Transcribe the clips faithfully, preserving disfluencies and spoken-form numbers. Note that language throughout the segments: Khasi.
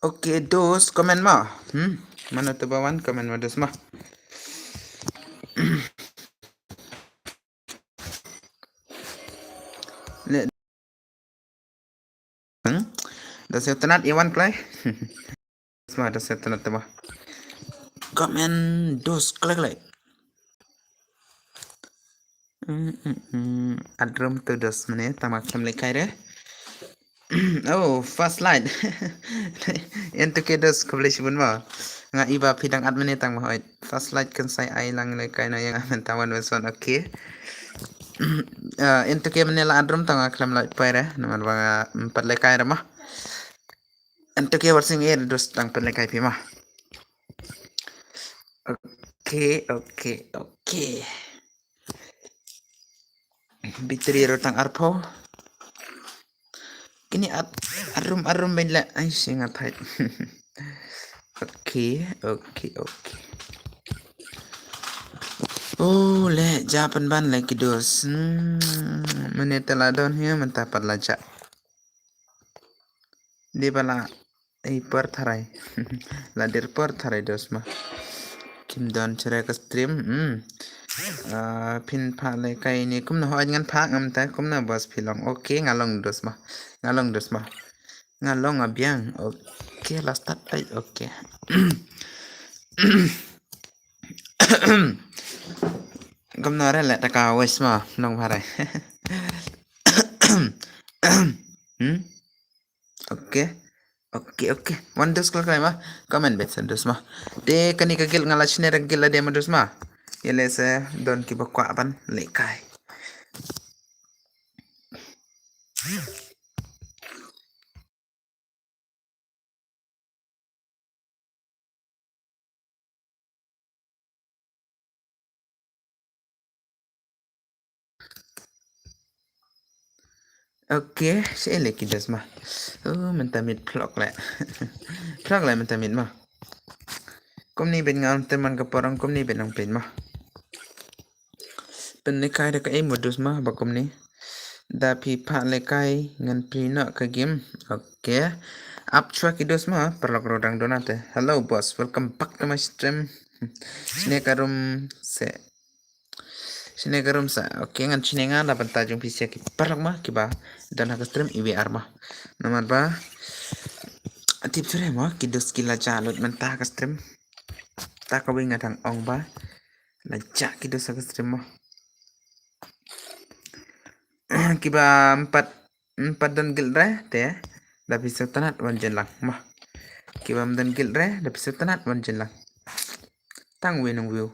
Okay, dos, comment mo. Hmm, mano te ba wan comment mo, dos mo. Le. Hmm? Da sngewtynnat ïa wan kloi. Dos mo, da sngewtynnat te mo. Comment dos kloi kloi. Hmm, hmm, hmm. Adrum tu dos minit, tang ma khlem lehkai re. Oh, first light. Ïa tu ke dos, khublei shibun mo. Nga i ba phi dang at minit tang mo, hoi. First light kan sa ai lang lehkai na ïa nga mynta wan wes wan, okay. Ah, ïa tu ke mynne la adrum tang ma khlem lehkai re. Namar ba nga, mm, pat lehkai re mo. Ento ke warsing er dos tang pen lehkai phi mo. Okay, okay, okay. Bitri ro tang arphew. Kini at arum arum ben la ai sing athai. Okay, okay, okay. Oh, le japan ban le ki dos. Hmm, mene te la don hi mynta pat la ja. Di bala ei por tharai. La dir por tharai dos mo. Kim don chire ka stream. Hmm. Ah, phin pha lehkai ni kumno hoi ngan pha ngam ta kumno bos phi long. Okay, nga long dos mo. Nga long dos mo. Nga long a biang. Okay, la start ai. Okay. Kumno re le ta ka wes mo long pharai. Hmm? Okay. Okay, okay. Wan dos kloi kloi mo. Comment bet sa dos mo. Te kani ka guild nga la shne ra guild la de mo dos mo. Ïa le se don ki ba kwah ban lehkai. Okay, shi ele ki dos mo. Oh, mynta mit phlok le. Phlok le mynta mit mo. Kumni ben nga ong te man ka por ong kumni ben ong peit mo. Pen lehkai da ka ei mo dos mo ba kumni. Da phi pha lehkai ngan plie noh ka game. Okay. Ap chwa ki dos mo, paralok ruh dang don te. Hello boss, welcome back to my stream. Shne ka room se. Shne ka room sa. Okay, ngan shne nga na bynta jong phi sa ki paralok mo kiba don ha ka stream iwi ar mo. Namar ba tip sure mo ki dos ki la ja lut mynta ha ka stream. Ta ka wi nga dang ong ba la ja ki dos ha ka stream mo. Kiba ym pat, ym pat don guild re te da phi sngewtynnat wan join lang mo. Kiba ym don guild re da phi sngewtynnat wan join lang. Tang wi nong view.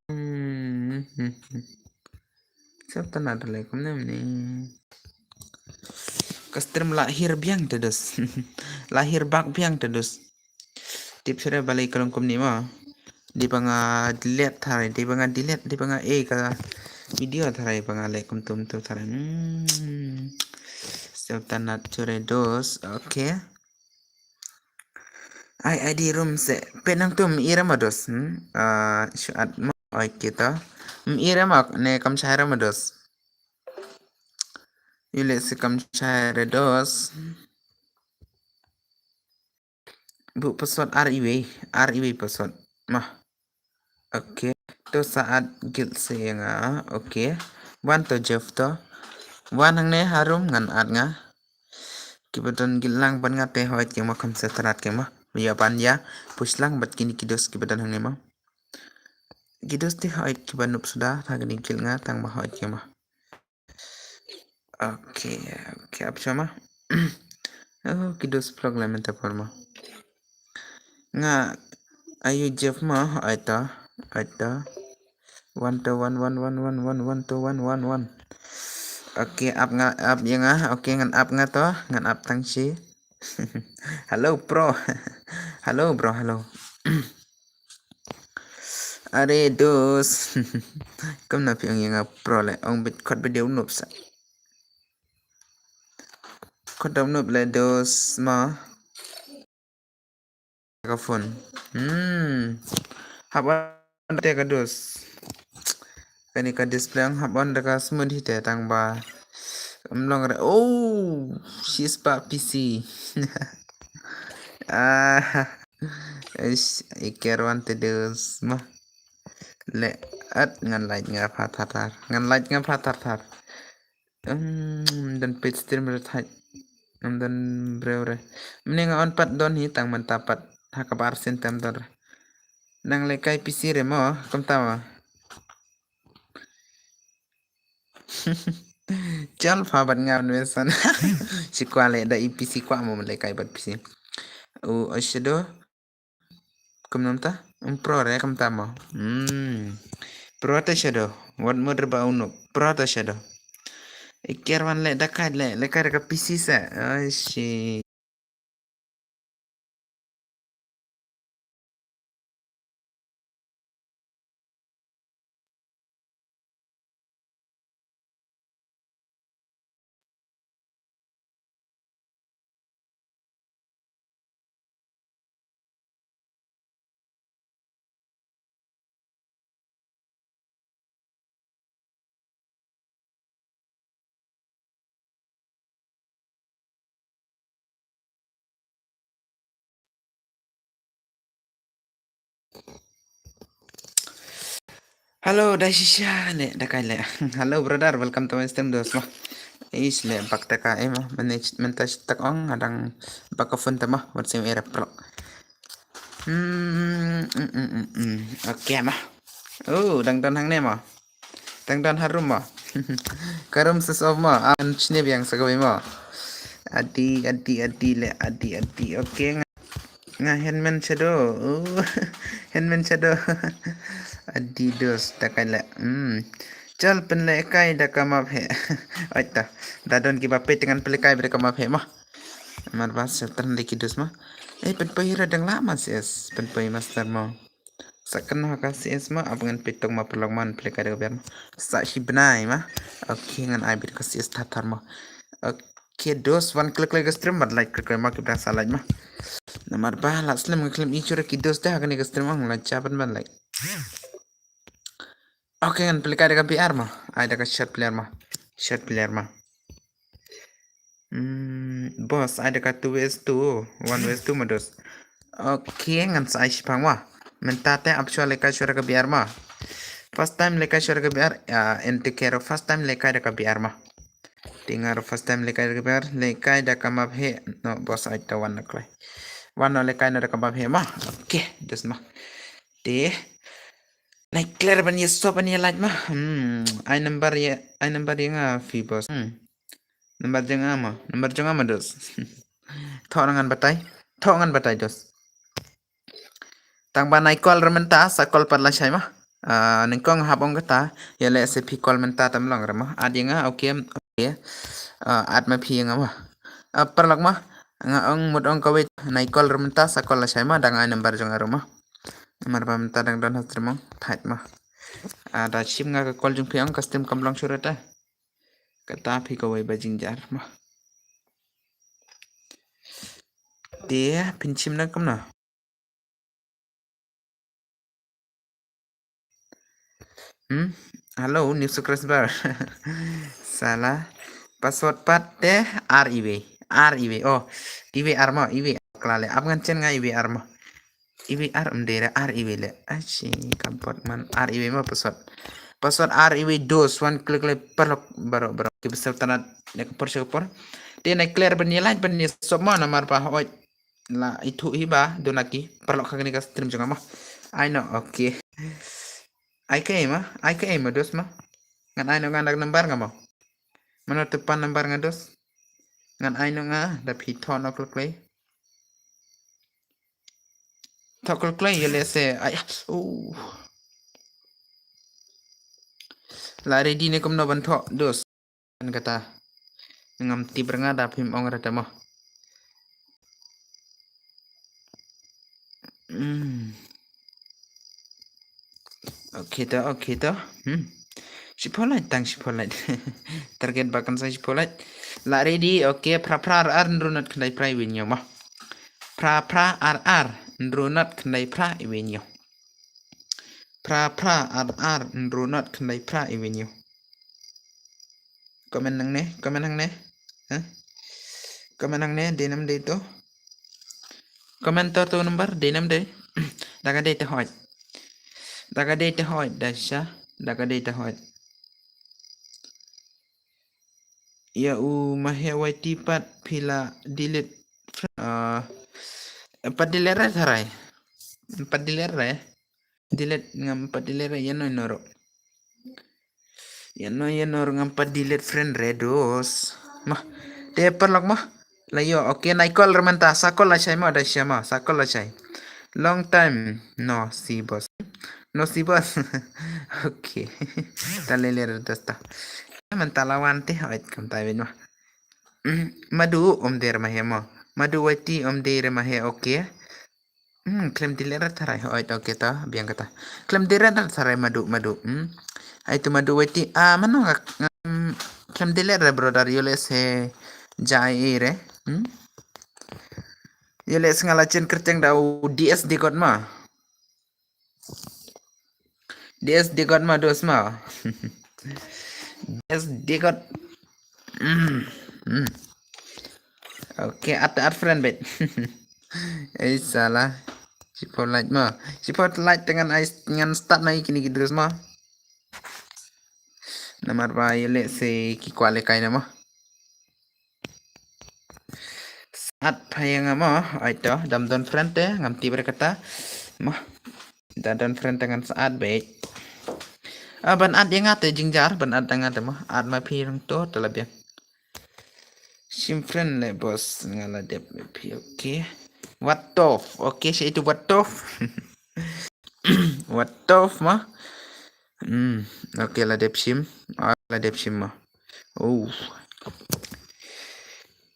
Hmm, hmm, hmm. Sngewtynnat le kumne mne. Ka stream la hir biang te dos. La hir bak biang te dos. Tip sure balei ka long kumne mo. Di ba nga delete tharai, di ba nga delete, di ba nga e ka video tharai ba nga leh kumtum tu tharai. Hmm. Sngewtynnat sure dos. Okay. Ai, ai di room se. Pe nang tum ira mo dos. Hmm. Ah, shu at mo oi kita. Hmm, ira mo ne kam chai ra mo dos. Yu le se kam chai re dos. Bu password ar iwei, ar iwei password. Mah. Okay. To sa at guild se nga. Okay. Wan to Jeff to. Wan hangne harum ngan at nga. Kiba don guild lang ban nga te hoi kiang ma kham sa tharat kiang ma. Ya ban ya push lang bat kini ki dos kiba don hangne ma. Ki dos te hoi kiba nup suda tha kini guild nga tang ma hoi kiang ma. Okay, okay, ap shama. Oh, ki dos phlok la mynta por ma. Nga ayu Jeff ma, aita, aita. One to one, one, one, one, one, one to one, one, one. Okay, ap nga, ap ya nga. Okay, ngan ap nga to, ngan ap tang shi. Hello, pro. Hello, bro, hello. Are dos. Kam na phi ong ya nga pro le, ong bit khot bit deu nup sa. Khot deu nup le dos ma. Ka phone. Hmm. Hap on te ka dos. Kani ka display ang hap on da ka smooth hi te tang ba. Am long re. Oh, she's back P C. Ah, ish, iker wan te dus ma. Le, at ngan like nga pha thar thar. Ngan like nga pha thar thar. Um, dan page stream re thai. Um, dan breu re. Mne nga on pat don hi tang mynta pat. Ha ka bar sen tem don re. Nang le kai P C re mo, kumta mo. Chal pha bat nga nwe san. Si kwa le da i P C kwa mo le kai bat P C. U o Shadow. Kum nam ta? Um pro re kam ta mo. Hmm. Pro ta Shadow. Wat mo re ba unu. Pro ta Shadow. Iker wan le da kai le le kai da ka P C sa. Ai shi. Hello, da shisha ne da kai le. Hello brother, welcome to my stream dos ma. Is le bak ta ka ema manage mentas tak ong adang bak phone ta ma wat sim era pro. Hmm, mm, mm, mm, mm. Okay ma. Oh, dang don hang ne ma. Dang don harum ma. Karum ses of ma. An chne biang sa kawai ma. Adi, adi, adi le, adi, adi. Okay nga. Nga Henman Shadow. Oh, Henman Shadow. Adi dos da kai le. Hmm. Chal pen le kai da ka map he. Oi ta. Da don ki ba pe tengan pen le kai da ka map he ma. Mar ba sa tran de ki dos ma. Eh, pen poi hira dang la ma C S. Pen poi master ma. Sa kan ha ka C S ma, ap ngan pe tong ma pelong man ple kai da ka biar ma. Sa shi bnai ma. Okay, ngan ai bit ka C S thar thar ma. Okay, dos wan klik like stream bad like klik ma ki bra sa like ma. Namar ba la slem ngan klim i chura ki dos te ha kane ka stream ang la chapan ban like. Okay, ngan ple kai da ka B R ma. Ai da ka shot player ma. Shot player ma. Hmm, boss, ai da ka two vs two, one vs two ma dos. Okay, ngan sa ai shipang ma. Mynta te ap shwa le kai shwa da ka B R ma. First time le kai shwa da ka B R, ah, in te kero first time le kai da ka B R ma. Tingar first time le kai da ka B R, le kai da ka map he. No, boss, ai ta wan na klai. Wan no le kai no da ka map he ma. Okay, dos ma. Te. Nai clear ban ye so ban ye light ma. Hmm, ai number ye, ai number ye nga fi boss. Hmm. Number jong nga ma, number jong nga ma dos. Tho ngan batai, tho ngan batai dos. Tang ba nai call re mynta sa call pat la shai ma. Ah, nyngkong hap ong kata, ya le se phi call mynta tam long re ma. Adi nga, okay, okay. Ah, at ma phi nga ma. Ah, parlok ma, nga ong mut ong kawei nai call re mynta sa call la shai ma, dang ai number jong nga ru ma. Namar ba mynta dang don ha stream ong thait ma. Ah, da shim nga ka call jong phi ong ka stream kam long shuh re ta. Kata phi kawei ba jingjar ma. Te phin shim na kumno? Hmm? Hello, new subscriber. Sala. Password pat te ar iwe. Ar iwe. Oh, iwe ar ma, iwe ar kla le. Ap ngan chen nga iwe ar ma. Iwe ar mdera ar iwe le. Achi kabot man ar iwe ma password. Password ar iwe dos wan klik le parlok barok barok. Ki besar tanat ne ke por se ke por. Te na clear ban ye light ban ye sop ma namar pa oi. La itu hi ba dona ki parlok ka kani ka stream jong nga ma. Ai no, okay. Ai ka ma, ai ka ma dos ma. Ngan ai no ngan dak number nga ma. Mano te pan number nga dos. Ngan ai no nga da phi tho no klik le. Tho klik le ye le se ai. Oh. La ready ne kumno ban tho dos. Kata. Ngam tip re nga da phim ong re ta mo. Hmm. Okay to, okay to. Hmm. Shipholait tang shipholait. Target ba kan sa shipholait. La ready, okay, phra phra ar ar nrunat khyndai phra iwin yo mo. Phra phra ar ar nrunat khyndai phra iwin yo. Phra phra ar ar nrunat khyndai phra iwin yo. Comment nangne, comment nangne. Hah? Comment nangne, de nam de to. Comment to number dei nam dei. Da ka dei te hoi. Da ka dei te hoi da sha. Da ka dei te hoi. Ya u ma he wai ti pat pila delete. Ah, pat delete re tharai. Pat delete re. Delete ngam pat delete re ya noi noro. Ya noi ya noro ngam pat delete friend re dos. Ma. Te parlok ma. La yo, okay, nai call re mynta, sa call la shai ma, da shai ma, sa call la shai. Long time no see boss. No see boss. Okay. Ta le le re dos ta. Mynta la wan te, hoi kam tai ben ma. Mm, madu om der ma he mo. Madu wai ti om der ma he, okay. Hmm, klem dilet rat tharai, hoi, okay ta, biang kata. Klem dilet rat tharai madu, madu. Hmm. Ai tu madu wai ti, ah, mano ngak, mm, klem dilet re brother, yo le se jai re. Hmm. Yo le se ngala chen kerteng da u D S D kot ma. D S D kot ma dos ma. D S D kot. Mm. Mm. Okay, at at friend bet. Eh salah. Sipot light ma. Sipot light dengan ais dengan start na iki ni ki dos ma. Namar ba yele se ki kwale kai na ma. Sat phayang ma, ai to, dam don friend te, ngam ti ber kata. Ma. Da don friend te ngan sat bek. Ah, ban at yang ate jingjar, ban at yang ate ma. At ma phi rang to, te la biang. Shim friend le boss, nga la dep ma phi, okay. What tof? Okay, sha itu what tof? What tof ma? Hmm, okay, la dep shim. Ah, la dep shim ma. Oh.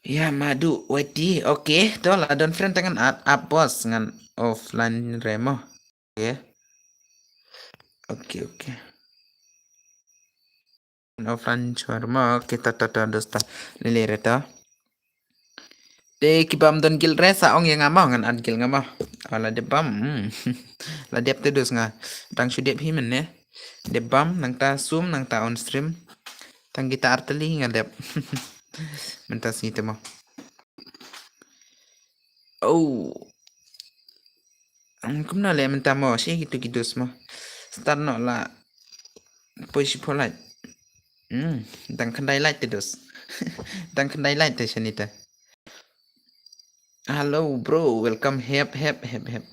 Ya, madu, wati. Okay, to la don friend te ngan at, at boss, ngan offline re ma. Okay. Okay, okay. Offline shuwa ma, okay, ta, ta, ta, dos ta. Lele re ta. Te ki bam don guild re, sa ong ya nga ma, ngan at guild nga ma. Ah, la dep bam, hmm. La dep te dos nga. Dang shu dep hi men ne. Dep bam, nang ta sum, nang ta on stream. Tang kita arteli nga dep. Mynta sngi te ma. Oh. Ang kumno le mynta mo, shi kitu ki dos mo. Start no la. Poi shi pho light. Hmm, dang khandai light te dos. Dang khandai light te shanita. Hello bro, welcome hep hep hep hep.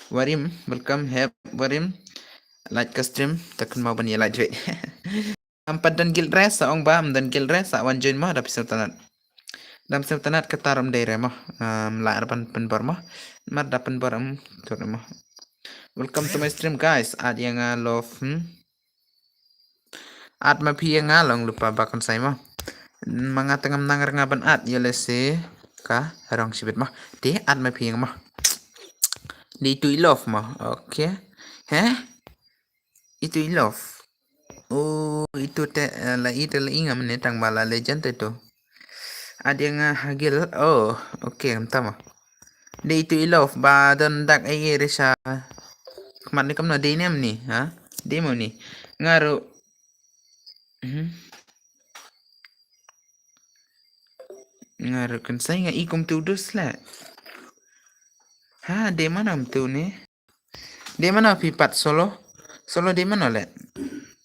Warim, welcome hep warim. Light ka stream, takun mau ban ya light wait. Am pat don guild re, sa ong ba, am don guild re, sa wan join mo, da pisa tanat. Dam sem tanat kata ram dei re mo. Am la ar ban pynbor mo. Mar da pynbor am tur mo. Welcome to my stream guys. At yang nga love, hmm. At ma phi yang nga long lupa bakon sai mo. Ma nga tengam nang nga ban at ya le se ka rong sibit mo. Te at ma phi yang mo. Di tu i love mo. Okay. Heh? Itu i love. Oh, itu te, eh, la itu la inga mene tang ba la legend te tu. Ada yang, eh, hagil. Oh, okay, entah mah. Dia itu i love ba don dak ai risa. Kemat ni kamna dia ni meni, ha? Dia mau ni. Ngaru. Hmm. Ngaru kan saya ngai kum tu dus lah. Ha, dia mana tu ni? Dei mano phi pat solo? Solo dei mano le?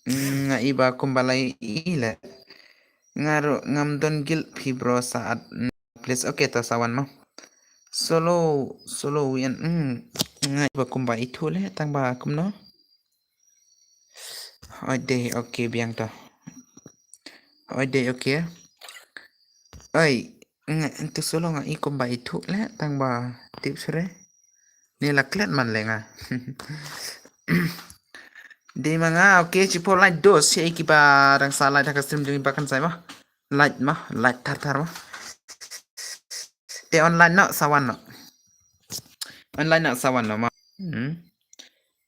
Mm, nga i ba kumba la i le. Nga ruh ngam don guild phi bro sa at, mm, please. Okay, ta sa wan mo. Solo, solo wian, mm, nga i ba kumba i thu le, tang ba kumno? Oi dei, okay, biang to. Oi dei, okay. Oi, nga, tu solo nga i kumba i thu le, tang ba tip sure. Ni la klet man le nga. Dei ma nga, okay, chipo light dos, si ai kiba rang sa light ha ka stream jong i ba kan sai ma. Light ma, light thar thar ma. Te online no, sa wan no. Online no, sa wan no ma. Hmm.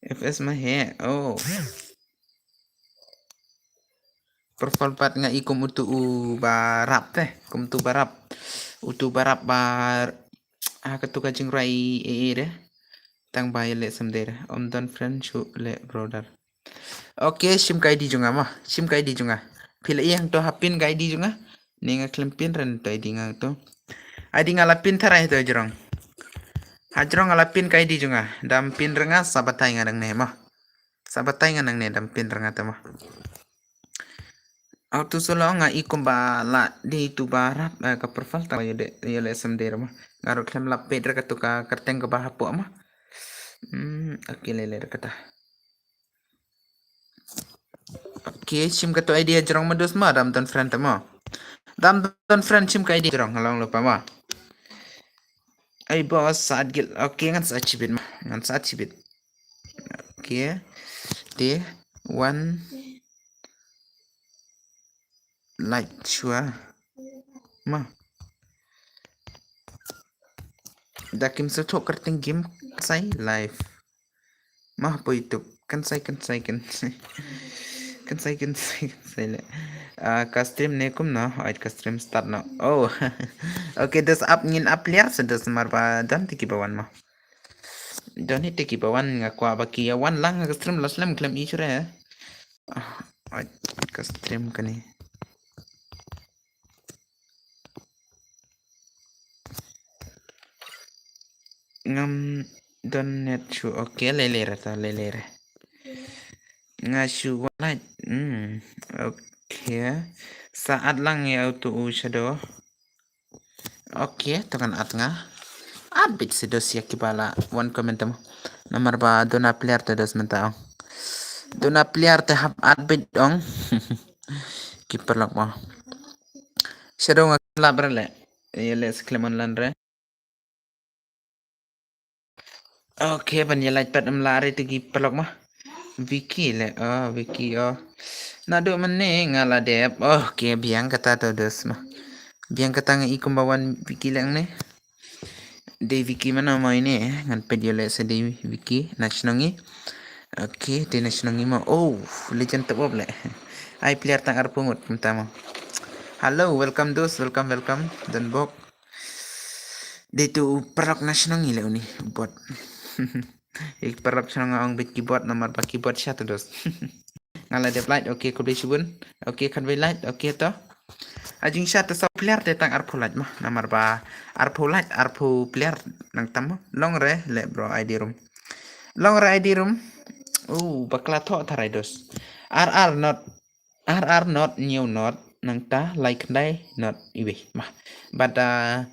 F S ma he, oh. Profile pat nga i kum utu u ba rap te, kum utu ba rap. Utu ba rap ba, ah, katu ka jingrai e e de. Tang ba i le sem de. Om don friend shu le brother. Okay, shim ka I D jong nga ma. Shim ka I D jong nga. Phi la i hangto ha pin ka I D jong nga. Ni nga khlem pin ren to I D nga to. I D nga la pin tharai to jrong. Hajrong nga la pin ka I D jong nga. Dam pin re nga sa batai nga nangne mo. Sa batai nga nangne dam pin re nga te mo. Auto solo nga i kumba la di tu ba rap, eh, ka profile ta yo de, yo le sem de mo. Nga ruh khlem la pet re ka tu ka kerteng kaba hapoh mo. Hmm, okay, le le re kata. Okay, shim ka tu I D hajrong mo dos mo, dam don friend te mo. Dam don friend shim ka I D hajrong, nga long lypa mo. Ai boss, saat gil. Okay, ngan sa chibit mo. Ngan sa chibit. Okay. Te wan like shuwa. Ma. Da kim sa thok kerteng game sai live. Ma po YouTube. Kan sai, kan sai, kan sai. Kan sai, kan sai, kan sai le. Ah, ka stream ne kumno? Ai, ka stream start no. Oh. Okay, dos up ngin up player sa dos mar ba don te kiba wan mo. Don hi te kiba wan nga kwah ba ki ïa wan lang ka stream la slem khlem i shuh re. Ah, ai, ka stream kane. Ngam don net shuh. Okay, le le re ta, le le re. Nga shu wan like. Hmm. Okay. Sa add lang ïa utu u Shadow. Okay, to kan add nga. Add bit si dos ïa kiba la wan comment mo. Namar ba duna player te dos mynta ong. Duna player te hap add bit ong. Ki paralok mo. Shadow nga lap re le. Ïa le skleman lan re. Okay, ban ïa like pat em la re te ki paralok mo. Vicky le, oh, Vicky, oh. Naduh mynne nga la dep. Okay, biang kata to dos mo. Biang kata nga i kumba wan Vicky le ne. Dei Vicky mano mo ine, ngan peit ïa le sa dei Vicky na shnong i. Okay, dei na shnong i mo. Oh, legend top up le. Ai player tang arphew ngut mynta mo. Hello, welcome dos, welcome, welcome. Don bok. Dei tu paralok na shnong i le uni bot. I paralok shnong nga ong bit keyboard namar ba keyboard sha tu dos. Nga la dep like, okay, khublei shibun. Okay, khatwei like, okay to. A jingsha te saw player te tang arphew like mo. Namar ba arphew like, arphew player nang tam mo. Long re le bro I D room. Long re I D room. Uh, bakla tho tharai dos. R R not, R R not new not nangta like ndai not iwei. Ma. But uh,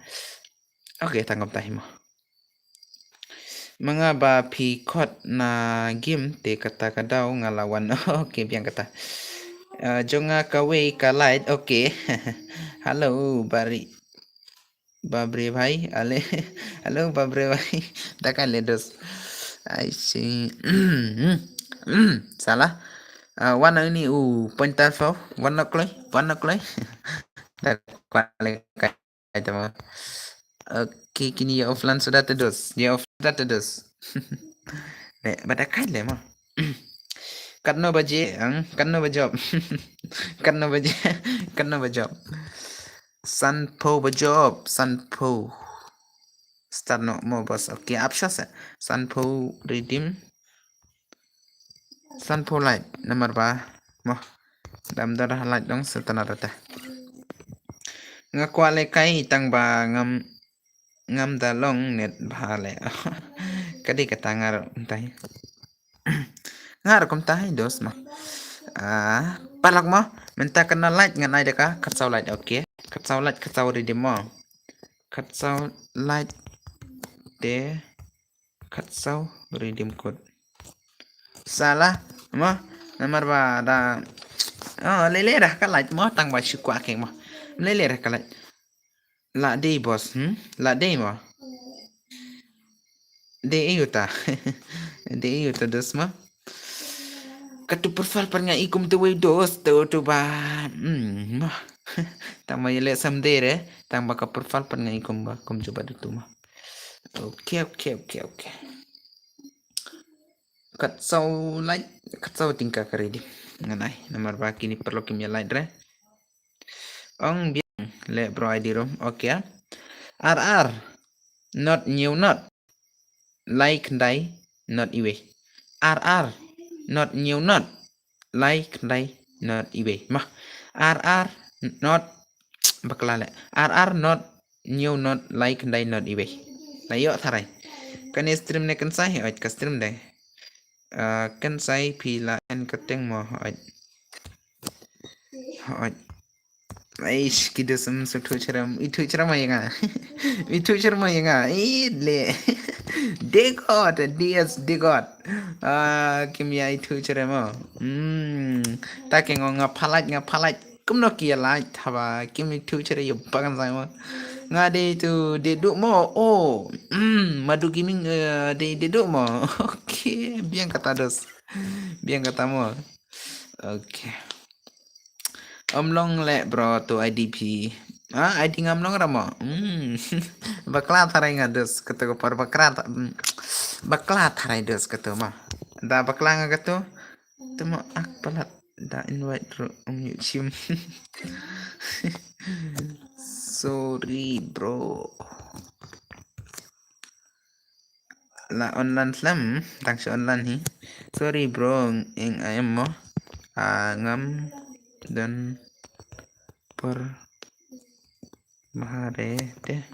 okay, tang kam tahi mo. Ma nga ba phi khot na game te kata ka daw nga la wan. Okay, biang kata. Uh, jong nga kawei ka light. Okay. Hello, Bari. Babre bhai, ale. Hello, Babre bhai. Da kai le dos. Ai si. Salah. Uh, wan ini u pointer fo. Wan nok kloi. Wan nok kloi. Da kai le kai. Ai, tama. Okay, kini ïa offline suda te dos. Ïa offline suda te dos. Ne, bada kai le mo. Katno baje, ang, katno bajop. Katno baje, katno bajop. Sanphew bajop, sanphew. Start no mo bos. Okay, apsha sa. Sanphew redeem. Sanphew light namar ba mo. Dam dor ha light dong setana rata. Nga kwah le kai tang ba ngam, ngam da long net bha le. Kadi kata ngar tai. Ngar kum tai dos mo. Ah, paralok mo. Mynta kena light ngan ai da ka khatsaw light, okay. Khatsaw light, khatsaw redeem mo. Khatsaw light te khatsaw redeem code. Salah mo, namar ba da. Oh, lele dah ka light mo tang ba shu kwah keng mo. Lele dah ka light. La dei bos, hmm? La dei mo. Dei ayu ta. Dei ayu ta dos mo. Katu profile pan nga ikum tu wei dos tu tu ba. Hmm, mo. Tang ba yele sam dei re, tang ba ka profile pan nga ikum ba kum juba tu mo. Okay, okay, okay, okay. Khatsaw light, khatsaw tingka ka redeem. Ngan ai, namar ba kini paralok kim ïa light re. Ong biang le bro I D room. Okay. R R. Not new not. Lai khyndai not iwei. R R. Not new not. Lai khyndai not iwei. Mo. R R not bakla le. R R not new not lai khyndai not iwei. La ïoh tharai. Kane stream ne Kynsai, hooid ka stream de. Ah, Kynsai phi la en ka teng mo, hooid. Hooid. Aish, ki dus, mm, su thuh chram, i thuh chram ïa nga. I thuh chram ïa nga. I le. Degot, D S Degot. Ah, kim ïa i thuh chram mo. Hmm. Ta ki ong nga phalait, nga phalait. Kumno ki ïa lait, haba kim i thuh chram ïa ba kan sai mo. Nga dei tu, dei duh mo. Oh. Hmm, Madu Gaming, eh, dei, dei duh mo. Okay, biang kata dus. Biang kata mo. Okay. Ym long leh bro, tu I D phi. Ah, I D ngam long ra mo. Hmm. Bakla tharai nga dus, katu ka por bakla tha-, hmm. Bakla tharai dus katu mo. Da bakla nga katu. Tu mo ak palat. Da invite bro, um, ym ïoh shim. Sorry bro. La online slem, tang shu online hi. Sorry bro, ing aem mo. Ah, ngam don por bahare te.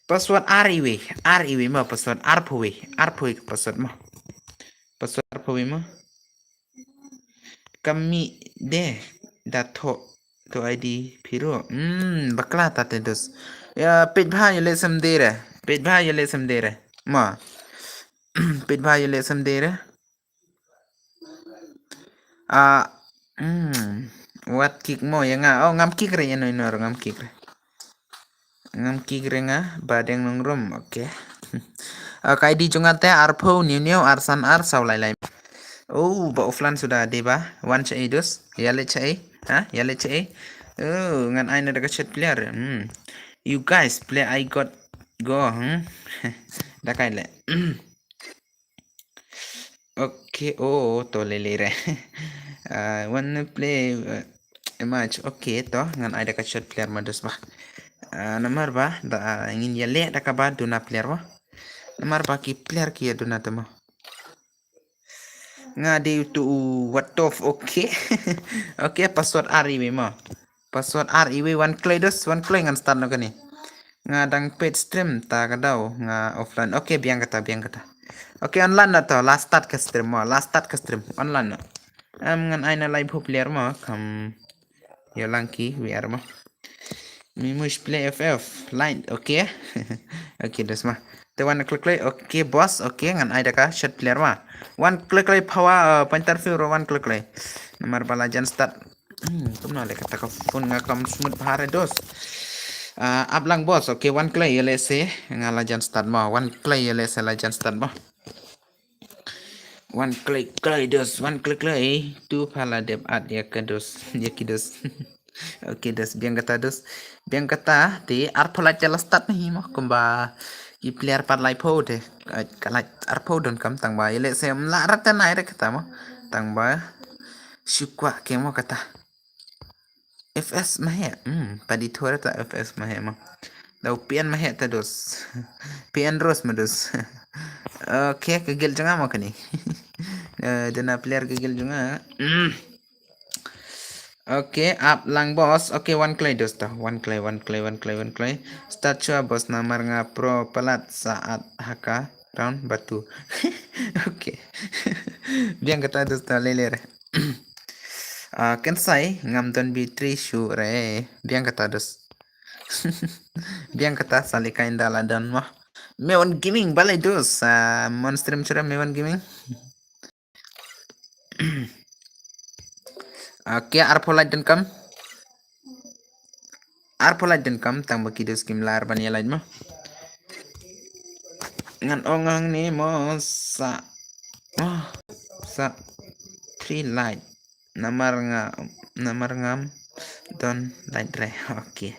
Password ar iwei, ar iwei mo, password arphew wei, arphew wei password mo. Password arphew wei mo. Kami de, da thoh, thoh I D phi ruh. Hmm, bakla ta te dus. Ïa, peit bha ïa leh sem de re. Peit bha ïa leh sem de re. Ma. Peit bha ïa leh sem de re. Ah, hmm. Wat kick mo ïa nga. Oh, ngam kick re ïa no ïa no, ngam kick re. Ngam kick re nga, Ba Deng Nongrum, okay. Ah, ka I D jong nga te arphew hynñiew hynñiew ar san ar saw lai lai. Oh, ba offline suda de ba, wan cha i dus, ïa leh cha i, ha, ïa leh cha i. Oh, ngan ai na da ka chat player. Hmm. You guys play, I got go, hmm. Da kai leh. Okay, oh, to lele re. Ah, wanna play, uh, a match. Okay, to, ngan ai da ka chat player ma dus ba. Ah, namar ba, da, ah, ngin ïa leh da kaba duna player ba. Namar ba ki player ki ïa duna te mo. Nga dei utu u what the f-, okay. Okay, password ar iwei mo. Password ar iwei, wan kloi dus, wan kloi ngan start noh kane. Nga dang peit stream ta ka daw, nga offline. Okay, biang kata, biang kata. Okay, online na to, la start ka stream mo, la start ka stream, online na. Em, ngan ai na live player mo, kam. Ïa lang ki, we are mo. Mi mush play F F, line, okay. Okay, dus ma. Te wan klik klik, okay, boss, okay, ngan ai da ka chat player ma. Wan klik klik power, uh, pointer view ro wan klik klik. Namar ba la jan start. Hmm, kumno leh kata ka phone nga kam smooth bha re dos. Ah, ap lang boss, okay, wan kloi ïa leh se, nga la jan start mo, wan kloi ïa leh se la jan start mo. Wan kloi kloi dos, wan kloi kloi. Tu pha la dep at ïa ka dos, ïa ki dos. Okay dos, biang kata dos. Biang kata, te arphew lait te la start na hi mo, kumba ki player pat laiphew te. Ka lait arphew don kam tang ba, ïa leh se ym lah rat te nai re kata mo. Tang ba, shu kwah ke mo kata. F S ma heh, hmm, padi thor ta F S ma heh mo. Dau P N ma heh ta dos. P N Rose ma dos. Okay, ka guild jong nga mo kane. Eh, duna player ka guild jong nga. Hmm. Okay, ap lang boss. Okay, wan kloi dos ta. Wan kloi, wan kloi, wan kloi, wan kloi. Start shuwa boss namar nga pro palat saat ha ka round batu. Okay. Biang kata dos ta lele re. Ah, Kynsai, ngam don battery shuh re. Biang kata dos. Biang kata sa leh kai nda la don mo. Mewan Gaming, balei dos. Ah, mon stream shuh re Mewan Gaming. Okay, arphew lait don kam. Arphew lait don kam, tang ba ki dos kim lah ban ïa lait mo. Ngan ong hangne mo sa, oh, sa three lait. Namar nga, namar ngam don lait re. Okay.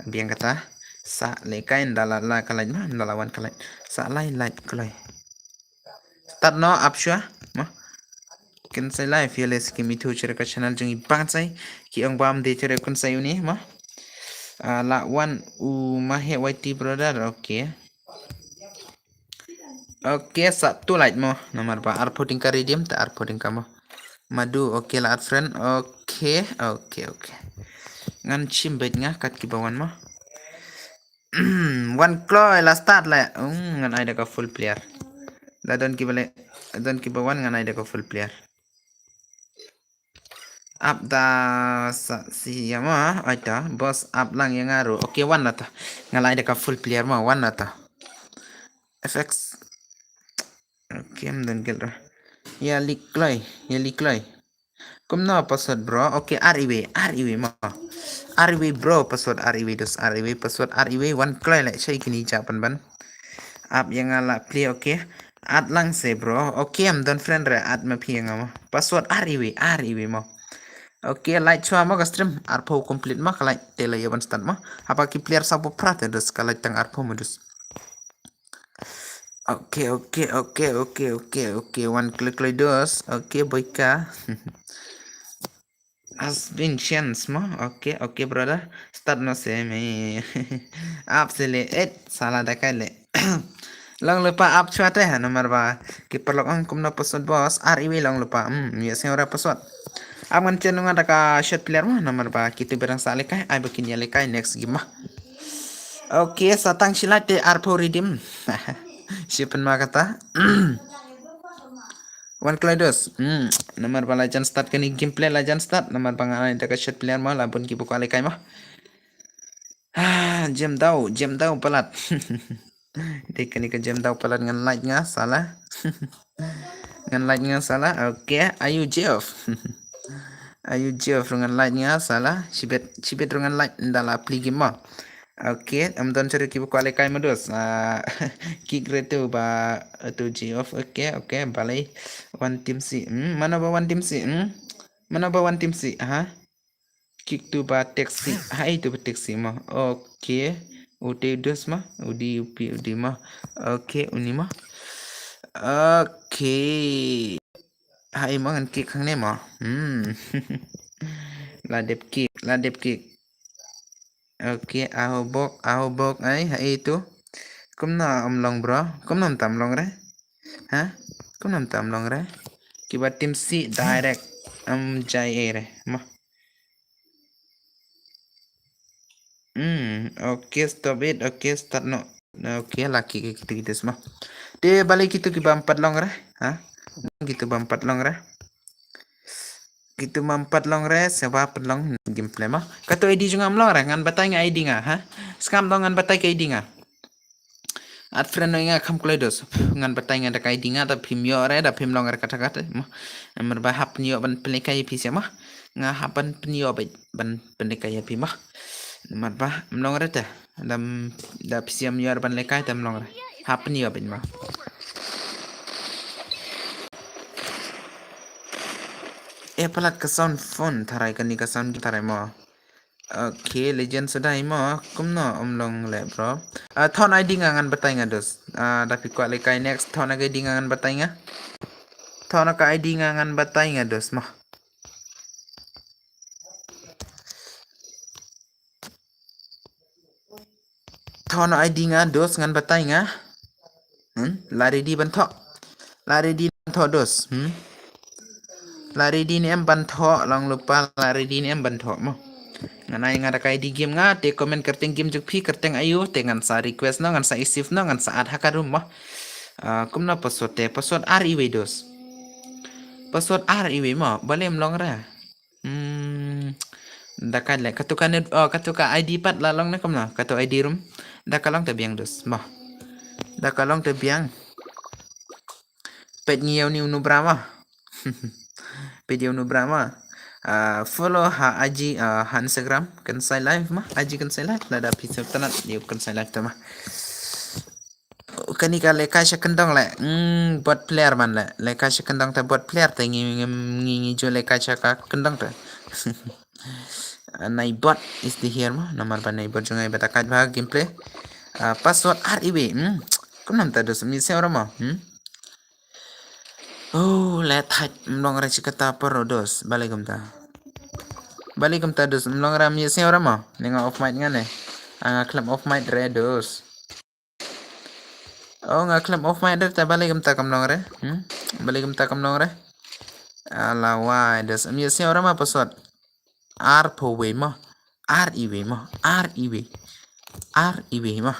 Biang kata, sa leh kai nda la, la ka lait ma, nda la wan ka lait. Sa lai lait kloi. Start noh, ap shuwa mo. Kynsai Live, ïa leh se kim ithuh shuh re ka channel jong i Bangsai. Ki ong bam de shuh re Kynsai uni mo. Ah, la wan u ma heh Y T brother, okay. Okay, sa tu lait mo. Namar ba arphew tyngka redeem, ta arphew tyngka mo. Madu, okay, la add friend. Okay, okay, okay. Ngan shim beit nga kat ki ba wan mo. Wan kloi la start le. Hmm, ngan ai da ka full player. Da don ki ba le, don ki ba wan ngan ai da ka full player. Ap da sa si ya ma, ai ta, boss ap lang ïa nga ruh. Okay, wan na ta. Nga la ai da ka full player ma, wan na ta. F X. Okay, ym don gel ruh. Ïa li kloi, ïa li kloi. Kumno password bro? Okay, ar iwei, ar iwei ma. Ar iwei bro, password ar iwei dos, ar iwei, password ar iwei, wan kloi leh shai kini ja pan ban. Ap ïa nga la pli, okay. Add lang se bro. Okay, ym don friend re, add ma phi ïa nga ma. Password ar iwei, ar iwei ma. Okay, like chwa ma ka stream, arphew complete ma ka like te la ïa ban start ma. Haba ki player sa pho phra te dos ka like tang arphew ma dos. Okay, okay, okay, okay, okay, okay. Wan kloi kloi dos. Okay, boy ka. Has been changed mo. Okay, okay, brother. Start no se me. Ap se le et sala da kai le. Long lupa ap chwa te ha namar ba ki paralok ong kumno password boss. Ar iwei long lupa. Hmm, ïa sngewbha password. Ap ngan chen nga da ka shot player mo namar ba kitu berang sa lekai. Ai ba kin ïa lekai next game mo. Okay, sa tang shi like te arphew redeem. Shi pynma kata. Wan kloi dos. Hmm, namar ba la jan start kani gameplay la jan start namar ba nga ai da ka shot player ma la bun ki ba kwah lekai ma. Ah, jem dau, jem dau palat. Dei kani ka jem dau palat ngan like nga sala. Ngan like nga sala. Okay, ayu Jeff. Ayu Jeff ruh ngan like nga sala. Shibet, shibet ruh ngan like nda la pli game ma. Okay, ym don shuh ki ba kwah lekai ma dos. Ah, kick re tu ba tu Jeff. Okay, okay, balei. One team si. Hmm, mano ba one team si? Hmm? Mano ba one team si? Ha? Kick tu ba taxi. Hai tu ba taxi ma. Okay. Ute dos ma. Udi upi udi ma. Okay, uni ma. Okay. Hai ma ngan kick hangne ma. Hmm. La dep kick, la dep kick. Okay, aho bok, aho bok ai, hai tu. Kumno ym long bro? Kumno ym tam long re? Ha? Kumno ym tam long re? Kiba team si direct ym jai e re. Ma. Hmm, okay, stop it. Okay, start no. Okay, laki ke kitu kitu semua. Te balei kitu kiba empat long re? Ha? Kitu ba empat long re. Kitu ba empat long re, seba pat long gameplay ma. Katu I D jong nga ym long re, ngan batai nga I D nga, ha? Skam dong ngan batai ka I D nga. At friend no nga kham kloi dos. Ngan batai nga da ka I D nga da phim ïoh re da phim long re kata kata ma. Namar ba hap pynïoh ban pynlehkai ïa phi sha ma. Nga hap ban pynïoh ban pynlehkai ïa phi ma. Namar ba ym long re te. Da da phi sha ym ïoh ban lehkai te ym long re. Hap pynïoh ban ma. Eh palat ka sound phone tharai kani ka sound tharai ma. Okay, legend suda hi mo, kumno ym long le bro. Ah, thon I D nga ngan batai nga dos. Ah, da phi kwah lehkai next, thon ka I D nga ngan batai nga. Thon ka I D nga ngan batai nga dos mo. Thon I D nga dos ngan batai nga. Hmm? La ready ban thoh. La ready ban thoh dos. Hmm? La ready ne em ban thoh, long lypa la ready ne em ban thoh mo. Ngan ai nga da ka I D game nga, te comment kyrteng game jong phi kyrteng ayu, te ngan sa request no, ngan sa isif no, ngan sa add ha ka room mo. Ah, kumno password te, password ar iwei dos. Password ar iwei mo, balei ym long re. Hmm. Da ka le, katu ka net, oh, katu ka I D pat la long ne kumno, katu I D room. Da ka long te biang dos mo. Da ka long te biang. Peit ngi ïa uni u nubra ma. Peit ïa u nubra ma. Ah, follow ha I G, ah, ha Instagram, Kynsai Live ma. I G Kynsai Live, lada phi sngewtynnat ïa u Kynsai Live te ma. Kani ka lehkai sha kyndong le. Hmm, bot player man le. Lehkai sha kyndong te bot player te ngi ngi ngi ngi ju lehkai sha ka kyndong te. Nai bot is the here ma. Namar ba nai bot jong ngai ba ta kat ba gameplay. Ah, password ar iwei. Hmm. Kumno mynta dos mi se ora ma. Hmm. Oh, let hide mlong re chikata paro dos. Balei kumta. Balei kumta dos mlong re mi se ora ma. Ninga off mic ngane. Anga klem off mic re dos. Oh, nga klem off mic re ta balei kumta kam long re. Hmm? Balei kumta kam long re. Ala wai dos. Mi se ora ma password. Ar pho wei ma. Ar iwei ma. Ar iwei. ar iwei mo.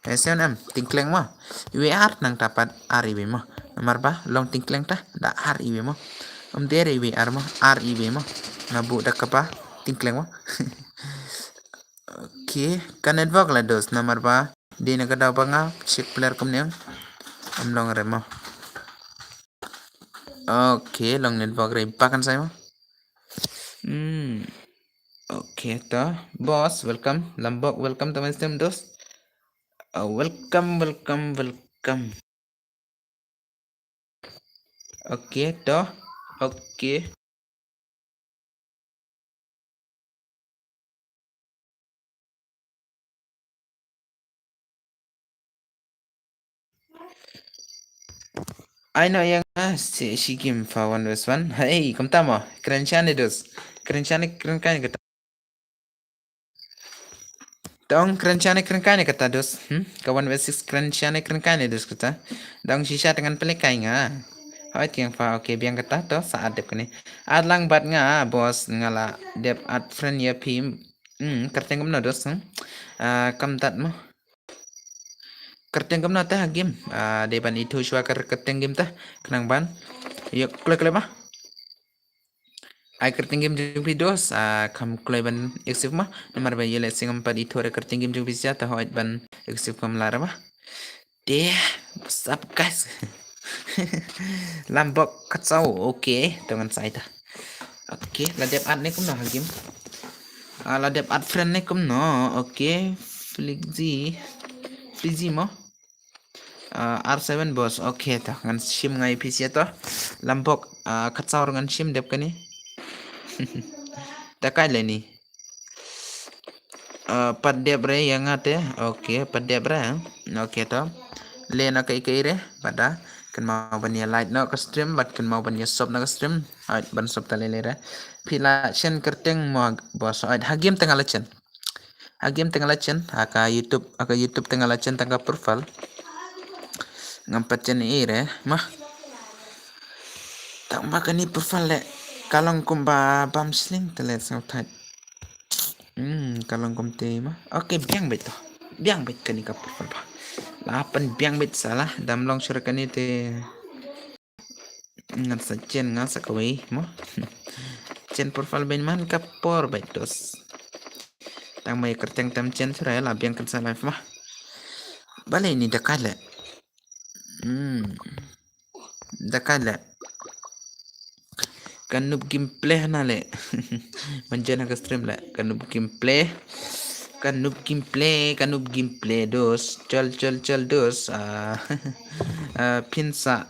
Lehse em, tyngkleng mo. Iwei ar nangta pat ar iwei mo. Namar ba long tyngkleng ta da ar iwei mo. Ym dei re iwei ar mo, ar iwei mo. Nga buh da kaba tyngkleng mo. Okay, ka network la dos namar ba dei na ka daw ba nga check player kumne. Ym long re mo. Okay, long network re ba kan sai mo. Hmm. Okay, to. Boss, welcome. Lambok, welcome to my stream, dos. Uh, welcome, welcome, welcome. Okay, to. Okay. Ai no yang ah, si, si game fa one versus one. Hey, kumta mo. Kren shane dos. Kren shane, kren kai kata. Tong kren shane, kren kai ne kata dos. Hmm? Ka one versus six kren shane, kren kai ne dos kata. Dong shisha tengan pele kai nga. Hoi tiang fa, okay, biang kata to, sa adep kane. Adlang bat nga, boss, nga la dep add friend ya phi. Hmm, kerteng kumno dos, hmm? Ah, kam dat mo. Kerteng kumno ta game. Ah, dei ban ithuh shwa ka kerteng game ta. Khnang ban. Yok, klik, klik ma. Ai kerteng game jong phi dos, ah, kham kloi ban accept ma. Namar ba ïa lehse ngam pat ithuh re kerteng game jong phi sha, ta hoi ban accept kham lar ma. Te, what's up guys? Lambok Khatsaw, okay, to ngan sai ta. Okay, la dep add ne kumno ha game. Ah, la dep add friend ne kumno, okay, Flixi, Flixi mo. Ah, R seven boss, okay to, ngan shim ngai phi sha to. Lambok, ah, Khatsaw ngan shim dep kane. Ta kai le ni. Ah, pat dep re ïa nga te, okay, pat dep re, eh? Okay to. Le na kai kai re, bad da kynmaw ban ïa like na ka stream, bad kynmaw ban ïa sub na ka stream. Hoi, ban sub ta le le re. Phi la chen kerteng mo boss, hoi, ha game te nga la chen. Ha game te nga la chen, ha ka YouTube, ha ka YouTube te nga la chen tang ka profile. Ngam pat chen i re, ma. Tang ba kani profile le, ka long kumba bam sling te le sngewthait. Hmm, ka long kumte ma. Okay, biang beit to. Biang beit kani ka profile ba. La pan biang beit sala, dam long sure kani te. Ngan sa chen nga sa kawei mo. Chen profile bein man ka por beit dos. Tang mai kerteng tam chen sura la biang kan sa live ma. Balei ni da kai le. Hmm. Da kai le. Ka noob gameplay hana le. Ban chen ha ka stream le. Ka noob gameplay. Ka noob gameplay, ka noob gameplay dos. Chal chal chal dos. Ah, ah, phin sa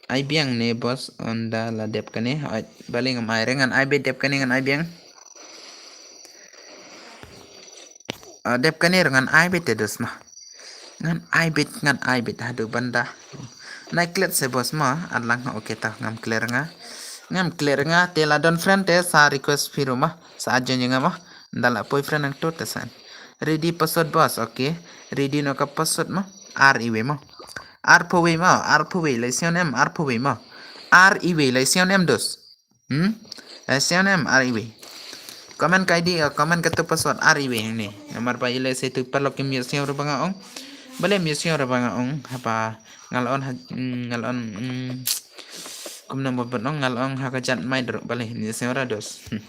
ai biang ne boss, ynda la dep kane. Ai, balei ngam ai re, ngan ai beit dep kane, ngan ai biang. Ah, dep kane re ngan ai beit te dos ma. Ngan ai beit, ngan ai beit haduh ban da. Nai klet se boss ma, adlang ha, okay ta, ngam clear nga. Ngam clear nga, te la don friend te sa request phi ruh ma, sa ajoin nga ma. Ynda la poi friend nangto te san. Ready password boss, okay. Ready no ka password ma. Ar iwei ma. Ar pawei ma, ar pawei, lai siaw nem, ar pawei ma. Ar iwei, lai siaw nem dos. Hmm? Lai siaw nem, ar iwei. Comment ka I D, uh, comment ka tu password, ar iwei hangne. Namar ba ila se tu paralok kim ïa siaw re ba nga ong. Balei ym ïa siaw re ba nga ong, haba nga la on ha, mm, nga la on, mm, kumno ba ban ong, nga la ong ha ka jat mai dro, balei ym ïa siaw re dos. Hmm.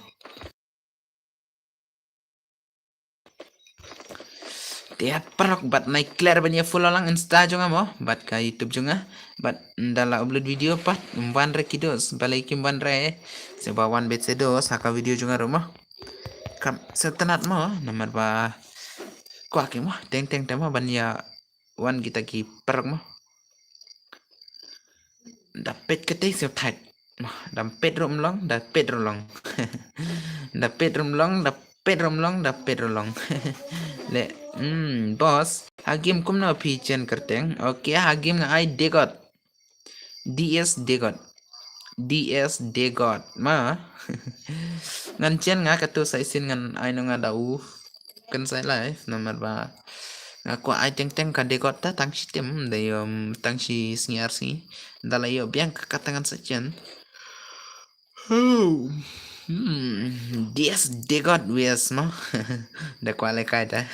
Te paralok bad nai clear ban ïa follow lang Insta jong nga mo, bad ka YouTube jong nga, bad ynda la upload video pat, ym wan re ki dos, balei kim wan re, se ba wan beit se dos, ha ka video jong nga ruh mo. Kam, se tynat mo, namar ba, kwah ki mo, teng teng te mo, ban ïa wan kita ki paralok mo. Da peit kata sngewthait. Da peit ruh ym long, da peit ruh long. Da peit ruh ym long, da peit ruh ym long, da peit ruh ym long. Le, hmm, boss. Ha game kumno phi chen kerteng. Okay, ha game nga ai Degot. D S Degot. D S Degot. Ma. Ngan chen nga katu sa isin ngan ai no nga da u. Kan sai live, namar ba nga kwah ai teng teng ka Degot ta tang shi tem, da ïom tang shi sngi ar sngi. Da la ïoh biang ka kata ngan sa chen. Hmm, D S Degot wes mo. Da kwah le kai ta.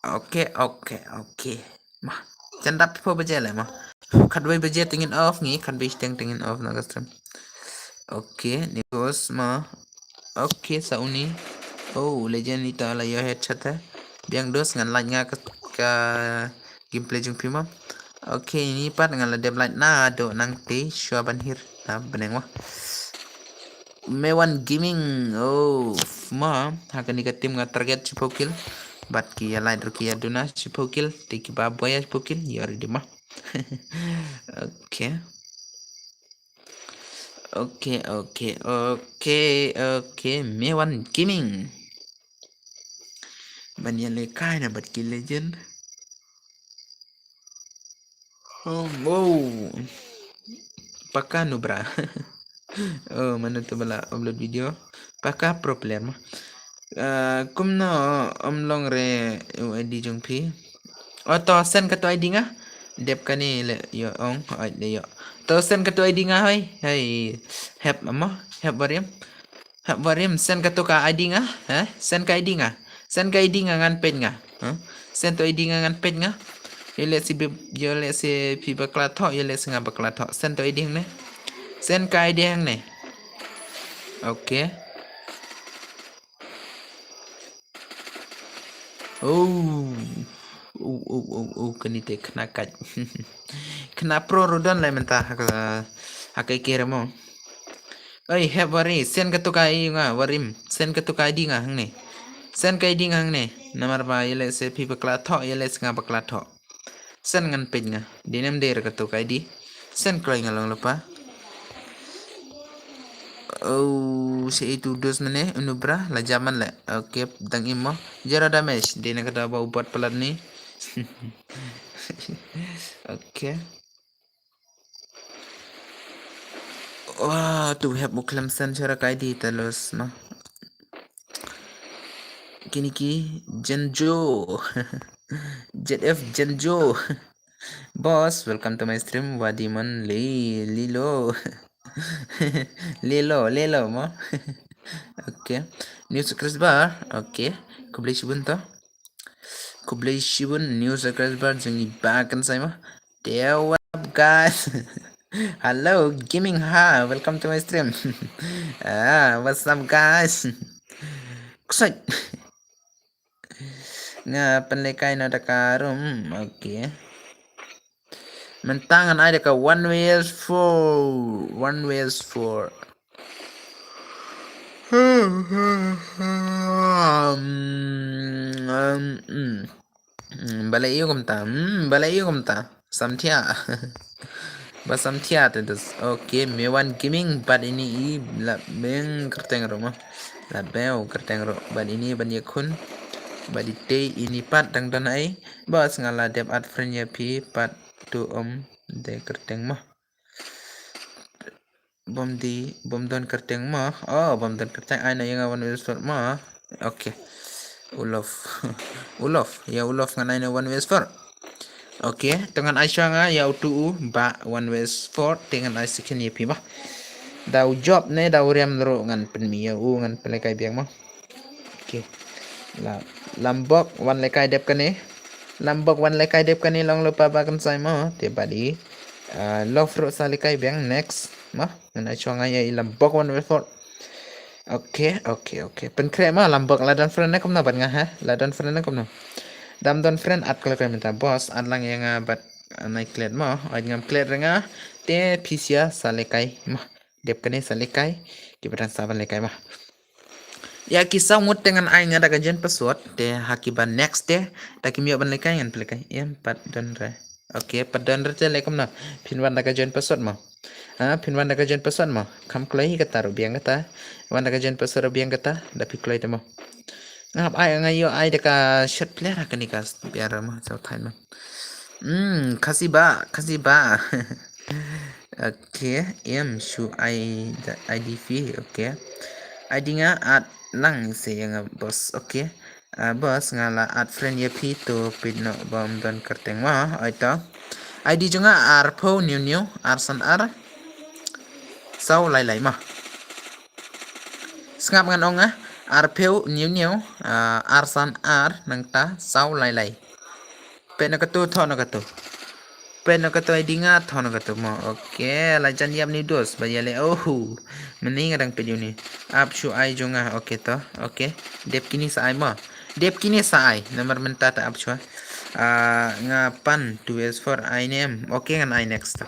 Okay, okay, okay. Ma, chandap pho baje le ma. Khatwei baje tingin off ngi, khatwei shiteng tingin off na ka stream. Okay, ni bos ma. Okay, sa uni. Oh, legend ni ta la yo headshot ha. Biang dos ngan like nga ka, ka gameplay jong phi ma. Okay, ni pat ngan la dep like na do nang te shwa ban hir. Na beneng wa. Mewan Gaming. Oh, ma, ha kani ka team nga target shiphew kill. Bad ki ya like ruh ki ya duna shiphew kill. Te ki ba boya shiphew kill. Ya ready ma. Okay. Okay, okay, okay, okay. Mewan Gaming. Ban ya le kai na bad ki legend. Oh, wow. Paka nu bra. Oh, mano tu bala upload video. Paka pro player ma. Uh, kumno om long re u I D jong phi. Oh, to send ka tu I D nga. Dep kani le yo ong, oi le yo. To send ka tu I D nga hoi. Hei, hep ama, hep barim. Hap barim, send ka tu ka I D nga, ha? Send ka I D nga. Send ka I D nga ngan page nga. Ha? Send tu I D nga ngan page nga. Yo le si bib, yo le si phi bakla tho, yo le si nga bakla tho. Send tu I D hangne. Send ka I D hangne. Okay. Oh. Oh, oh, oh, oh, kani te khna kaj. Khna pro rudan lai menta ha ka, ha ka kere mo. Oi, hep wari, send ka tu ka I D nga, warim, send ka tu ka I D nga hangne. Send ka I D nga hangne. Namar ba yele se phi bakla tho, yele se nga bakla tho. Send ngan page nga. Dinem der ka tu ka I D. Send kloi nga long lepa. Oh, se itu dos mene, unu bra, la jaman le. Okay, dang imo. Zero damage, dine ka da ba ubat pelat ni. Okay. Wah, tu hep u klem sen chara kai di talos ma. Kini ki Jenjo. Z F Jenjo. Boss, welcome to my stream. Wadi man li lilo. Lilo, lilo mo. Okay. New subscriber. Okay. Khublei shibun to. Khublei shibun new subscriber jong i ba kan sai mo. Yo, what up, guys? Hello, Gaming Ha. Welcome to my stream. Ah, what's up, guys? Ksai. Nga pynlekai na da ka room. Okay. Mentang ngan ai da ka one V S four. One V S four. Hmm, um, hmm. Hmm, balei ïa kumta? Hmm, balei ïa kumta? Samthia. Ba samthia te dus. Okay, Mewan Gaming, bad ini i la beng kerteng ruh ma. La beng kerteng ruh. Bad ini ban ïa khun. Bad ite ini pat dang don ai. Bas nga la dep add friend ïa phi pat tu um de kerteng ma. Bom di, bom don kerteng ma. Oh, bom don kerteng ai na ïa nga one way sport ma. Okay. Ulof. Ulof. Ïa ulof ngan ai na one way sport. Okay, to ngan ai sha nga ïa utu u ba one way sport te ngan ai second ïa phi ma. Da u job ne da u riam ruh ngan pynmih ïa u ngan pynlekai biang ma. Okay. La, lambok wan lekai dep kane. Lambok wan lekai dep kane long lupa ba kan sai mo. Te badi. Ah, love ruh sa lekai biang next. Ma, ngan ai chong ai i lambok one way sport. Okay, okay, okay. Pynkhreh ma lambok la don friend ne kumno bad nga ha. La don friend ne kumno. Dam don friend at kle kle mynta boss at lang ïa nga bad nai klet mo. Ai ngam klet re nga. Te pisia sa lekai ma. Dep kane sa lekai. Ki ba dang sa ban lekai ma. Ïa ki saw ngut te ngan ai nga da ka jen password te ha ki ba next te da ki miok ban lekai ngan pynlekai. Em pat don re. Okay, pat don re te le kumno. Phin wan da ka jen password mo. Ha, phin wan da ka jen password mo. Kham kloi kata ruh biang kata. Wan da ka jen password ruh biang kata da phi kloi te mo. Ngap ai nga ïoh ai da ka shot player ha kane ka biang ruh mo. Saw thai mo. Hmm, Khasi ba, Khasi ba. Okay, em shu ai da I D phi, okay. I D nga at lang se ïa nga boss, okay. Ah, boss nga la at friend ïa phi to pit no bom don kerteng ma, ai to. I D jong nga ar pho new new, ar san ar. Saw lai lai ma. Sngap ngan ong ah. Arphew hynñiew hynñiew, ah, arsan ar nangta saw lai lai. Peit na katu, thoh na katu. Peit na katu, ai ding nga, thoh na katu mo. Okay, la jan ïap ni dos ba ïa leh. Oh, mynne nga dang peit ïa uni. Ap shu ai jong nga. Okay to. Okay. Dep kine sa ai mo. Dep kine sa ai. Namar mynta te ap shu. Ah, nga pan two S four ai ne em. Okay, ngan ai next to.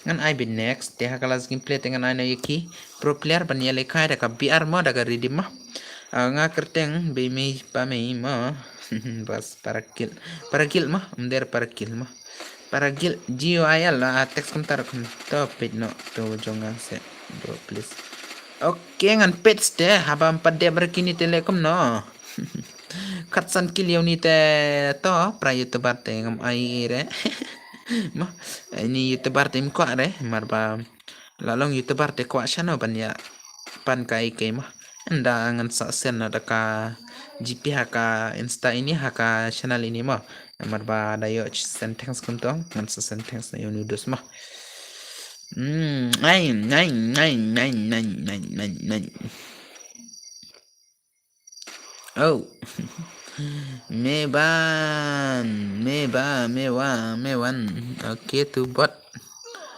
Ngan ai beit next. Te ha ka last gameplay te ngan ai noh ïa ki pro player ban ïalehkai da ka B R mo, da ka redeem mo. Ah, nga kyrteng Bei Mei Pa Mei mo. Bas para kill. Para kill mo. Ym dei para kill mo. Para kill, G U I L, ah, text kumta ruh kum to, peit noh to jong nga seh. Do, please. Okay, ngan peit te, haba ym pat dep re kine te leh kumno. Khatsan kill ïa uni te to, para YouTuber te ngam ai re. Mo, ini YouTuber te ym kwah re, namar ba la long YouTuber te kwah shano ban ïa pan ka ai kei mo. Ynda ngan sa send noh da ka G P ha ka Insta ini, ha ka channel ini mo. Namar ba da ïoh send thanks kumto, ngan sa send thanks na ïa uni u dos mo. Hmm, ngai, ngai, ngai. Oh. Meban, Meba, Mewa, Mewan. Okay, tu bot.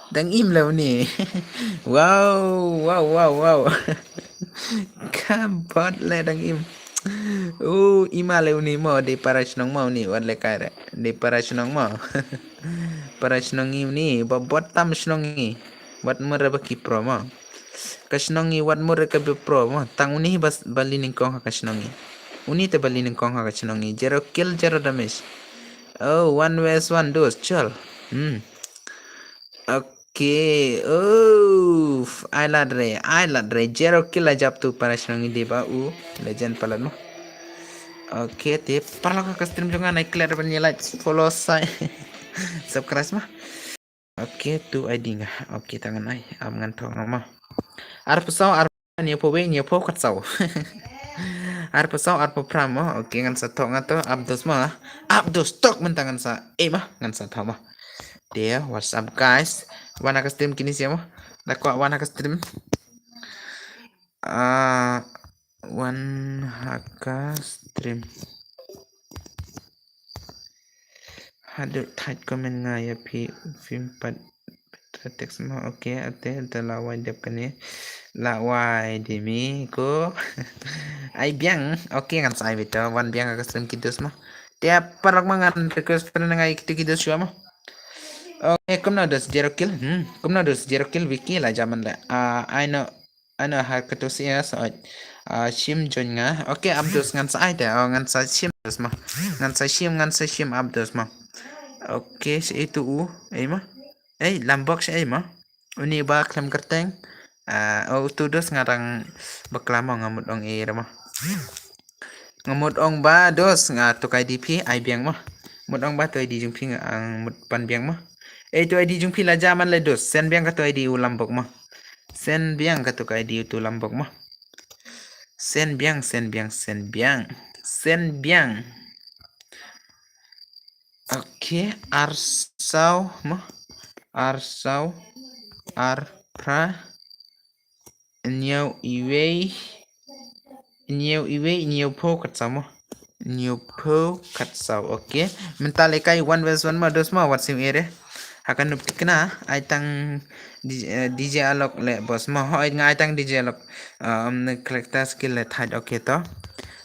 Dang im leh uni. Wow, wow, wow, wow. Ka bot leh dang im. Uh, ima leh uni mo, dei para shnong mo uni, wat lehkai re. Dei para shnong mo. Para shnong ngi uni, ba bot tam shnong ngi. Wat mur ba ki pro mo. Ka shnong ngi wat mur ka ba pro mo. Tang uni ba, ba li nyngkong ha ka shnong ngi. Uni te ba li nyngkong ha ka shnong ngi. Zero kill, zero damage. Oh, one versus one, dos, chal. Hmm. Okay. Oh, ai lad re, ai lad re. Zero kill la jop tu para shnong ngi dei ba u. Legend palat mo. Okay, te paralok ha ka stream jong nga, nai klet ban ïa like, follow, sai, subscribe mo. Okay, tu I D nga. Okay, tang ngan ai. Ap ngan thoh nga mo. Arphew saw, arphew hynñiewphew wei, hynñiewphew khatsaw. Arphew saw, arphew phra mo. Okay, ngan sa thoh nga to. Abdos mo. Abdos tok mynta ngan sa. Eh mo, ngan sa thoh mo. Te, what's up guys? Wan ha ka stream kine sha mo. Da kwah wan ha ka stream. Ah, wan ha ka stream. Haduh thait comment nga ïa phi, phim pat text mo. Okay, ate, ate la wai dep kane. La wai de mi ko. Ai biang. Okay, ngan sa ai beit to. Wan biang ha ka stream ki dos mo. Te paralok mo, ngan request friend nga ïa kito ki dos shuwa mo. Okay, kumno dos, zero kill. Hmm, kumno dos, zero kill, Vicky la jaman le. Ah, ai noh. Ano ha katu sha ïa sa ot. Ah, shim join nga. Okay, Abdos ngan sa ai te. Oh, ngan sa shim dos mo. Ngan sa shim, ngan sa shim Abdos mo. Okay, sha itu u. Ei mo. Ei, Lambok sha ei mo. Uni ba khlem kyrteng. Ah, oh, tu dos nga dang bakla mo, nga mut ong ei re mo. Nga mut ong ba dos nga tu ka I D phi, ai biang mo. Mut ong ba tu I D jong phi nga ang mut pan biang mo. Ei, tu I D jong phi la jaman le dos. Send biang ka tu I D u Lambok mo. Send biang ka tu ka I D u tu Lambok mo. Send biang, send biang, send biang. Send biang. Okay, arsaw mo. Arsaw, arphra, hynñiew iwei, hynñiew iwei, hynñiewphew khatsaw mo. Hynñiewphew khatsaw, okay. Mynta lehkai one versus one mo, dos mo, wat sim ere. Ha ka noob tikna, ai tang D J, eh, D J Alok le boss mo, hooid nga ai tang D J Alok. Um, ne collector skill le thait, okay to.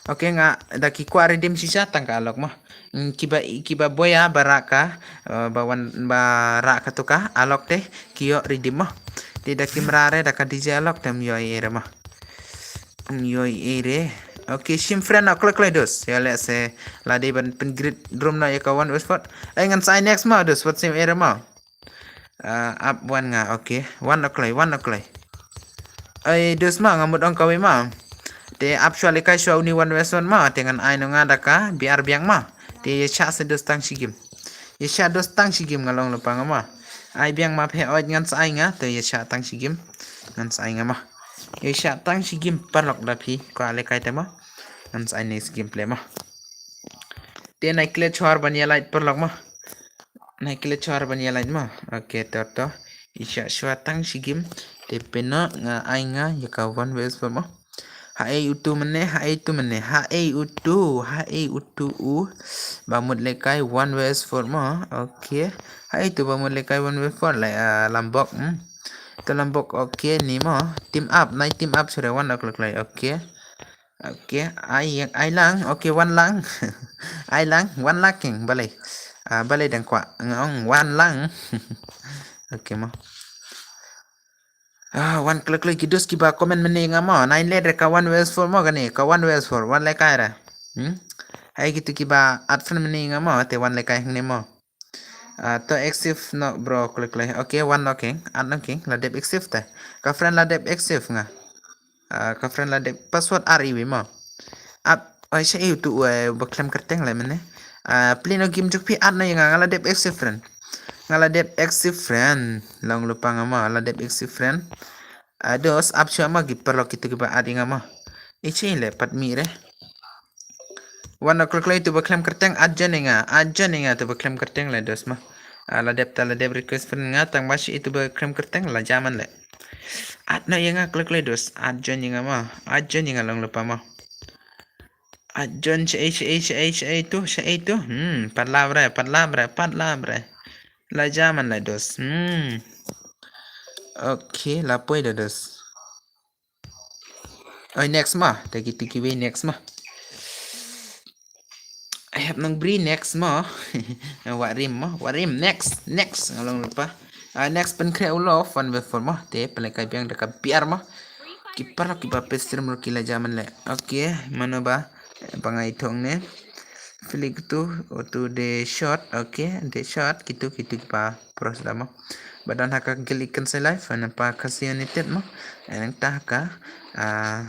Okay, nga da ki kwah redeem shisha tang ka Alok mo. Mm, kiba, kiba boya ba rah ka, eh, ba wan, ba rah ka tu ka Alok te, ki ïoh redeem mo. Te da kim rah re da ka D J Alok te ym ïoh ei re mo. Ym ïoh ei re. Okay, shim friend noh kloi kloi dos. Ïa leh se la dei ban pyngreet room noh ïa ka one versus four. Ai ngan sa ai next mo dos, wat sim ei re mo. Ah, ap wan nga, okay. Wan noh kloi, wan noh kloi. Ai, dos mo, nga mut ong kawei mo. Te ap shuwa lehkai shuwa uni one versus one mo, te ngan ai noh nga da ka B R biang mo. Te ïa shah se dos tang shi game. Ïa shah dos tang shi game nga long lypa nga mo. Ai biang ma phi, hooid ngan sa ai nga, te ïa shah tang shi game. Ngan sa ai nga mo. Ïa shah tang shi game paralok da phi kwah lehkai te mo. Ngan sa ai next gameplay mo. Te nai klet shuwa ban ïa like paralok mo. Nai klet shuwa ban ïa like mo. Okay, to to. Ïa shah shuwa tang shi game. Te pynban nga ai nga ïa ka one versus four mo. Ha ei utu mene, ha ei utu mene, ha ei utu, ha ei utu u. Ba mut lekai one versus four mo. Okay. Ha ei utu ba mut lekai one versus four le, ah, Lambok. Hmm. To Lambok, okay, ni mo. Team up, nai team up sure one o'clock lai. Okay. Okay, ai, ai lang, okay, one lang. Ai lang, one laking, balei. Ah, balei dang kwah, nga ong one lang. Okay mo. Ah, one klik klik kidus kiba comment mene nga mo. Nine led ka one versus four mo kane, ka one versus four, one lekai ra. Hmm? Ai kitu kiba at friend mene nga mo, te one lekai hangne mo. Ah, to active no bro, klik klik. Okay, one no king, at no king, la dep active te. Ka friend la dep active nga. Ah, ka friend la dep password ar iwi mo. At, ai sha iu tu, eh, ba khlem kyrteng le mene. Ah, play no game juk phi at no ïa nga, nga la dep active friend. Nga la dep active friend. Long lupa nga mo, la dep active friend. Ah, dos, ap sha ma ki paralok kitu kiba at ïa nga mo. Ichi le pat mi re. One o'clock le tu ba khlem kyrteng at jan ïa nga, at jan ïa nga tu ba khlem kyrteng le dos mo. Ah, la dep ta la dep request friend nga tang ba shi itu ba khlem kyrteng la jaman le. At no ïa nga klik le dos, at jan ïa nga mo, at jan ïa nga long lupa mo. At jan sha ei, sha ei, sha ei, sha ei tu, sha ei tu. Hmm, pat la bre, pat la bre, pat la bre. La jaman le dos. Hmm. Okay, la poi da dos. Oi, next ma. Te kitu kiwei next ma. I have nang bri next ma. Warim ma. Warim next. Next. Nga long lupa. Ah, next pynkhreh u love one versus four ma. Te pynlehkai biang da ka biar ma. Ki paralok kiba peit stream ruh ki la jaman le. Okay, mano ba. Ba nga ïathuh ne. Flick tu, o tu de shot, okay, de shot, kitu, kitu kiba pros da mo. Ba don ha ka Gilly Kensai Live, nangta Khasi United mo. Nangta ha ka, ah,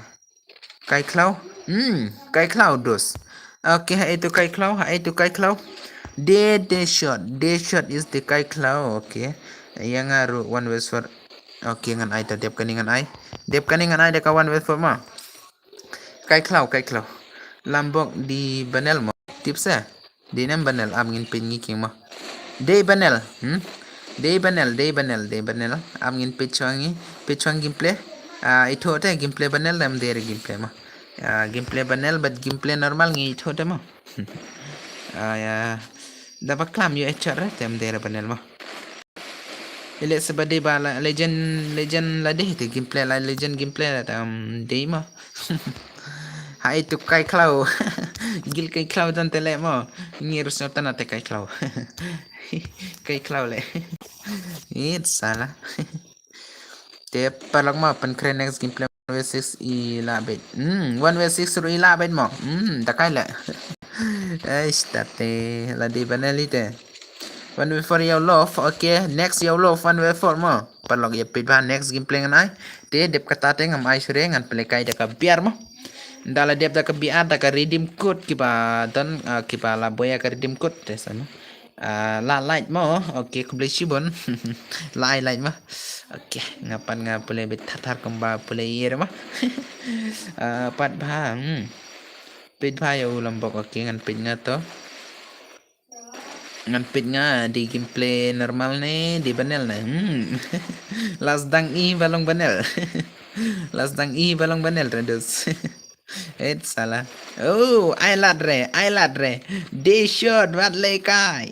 Kai Khlaw. Hmm, Kai Khlaw dos. Okay, ha itu Kai Khlaw, ha itu Kai Khlaw. De, de shot, de shot is the Kai Khlaw, okay. Ïa nga ruh one versus four. Okay, ngan ai ta dep kane ngan ai. Dep kane ngan ai da ka one versus four mo. Kai Khlaw, Kai Khlaw. Lambok di Banel mo. Tip se. Di nem Banel, ap ngin peit ngi king mo. Dei Banel, hmm? Dei Banel, dei Banel, dei Banel. Ap ngin peit shuwa ngi, peit shuwa gameplay. Ah, ithuh te gameplay Banel dam dei re gameplay mo. Ah, gameplay Banel, but gameplay normal ngi ithuh te mo. Ah, ïa. Da ba klam ïoh headshot re, te ym dei re Banel mo. Ile seba dei ba la legend, legend la dei te gameplay la legend gameplay la tam dei mo. Ha itu Kai Khlaw. Gil Kai Khlaw don te le mo. Ngir snotan te Kai Khlaw. Kai Khlaw le. It sala. Te paralok mo pynkhreh next gameplay. One versus six i la beit. Hmm, one versus six ruh i la beit mo. Hmm, da kai le. Eish, tate, la dei Banel ite. One versus four ïa u love, okay. Next ïa u love, one versus four mo. Paralok ïa peit ba next gameplay ngan ai. Te dep kata te ngam ai shuh re ngan pynlehkai da ka biar mo. Da la dep da ka biar da ka redeem code kiba don, ah, kiba la buh ïa ka redeem code te sa mo. Ah, la like mo. Okay, khublei shibun. La ai like mo. Okay, nga pat nga pule bit thar thar kumba pule ïa re mo. Ah, pat ba, hmm. Peit ba ïa u Lambok, okay, ngan peit nga to. Ngan peit nga di gameplay normal ne, di Banel ne. Hmm. Las dang i ba long Banel. Las dang i ba long Banel re dus. Et sala. Oh, ai lad re, ai lad re. De shot, wat le kai.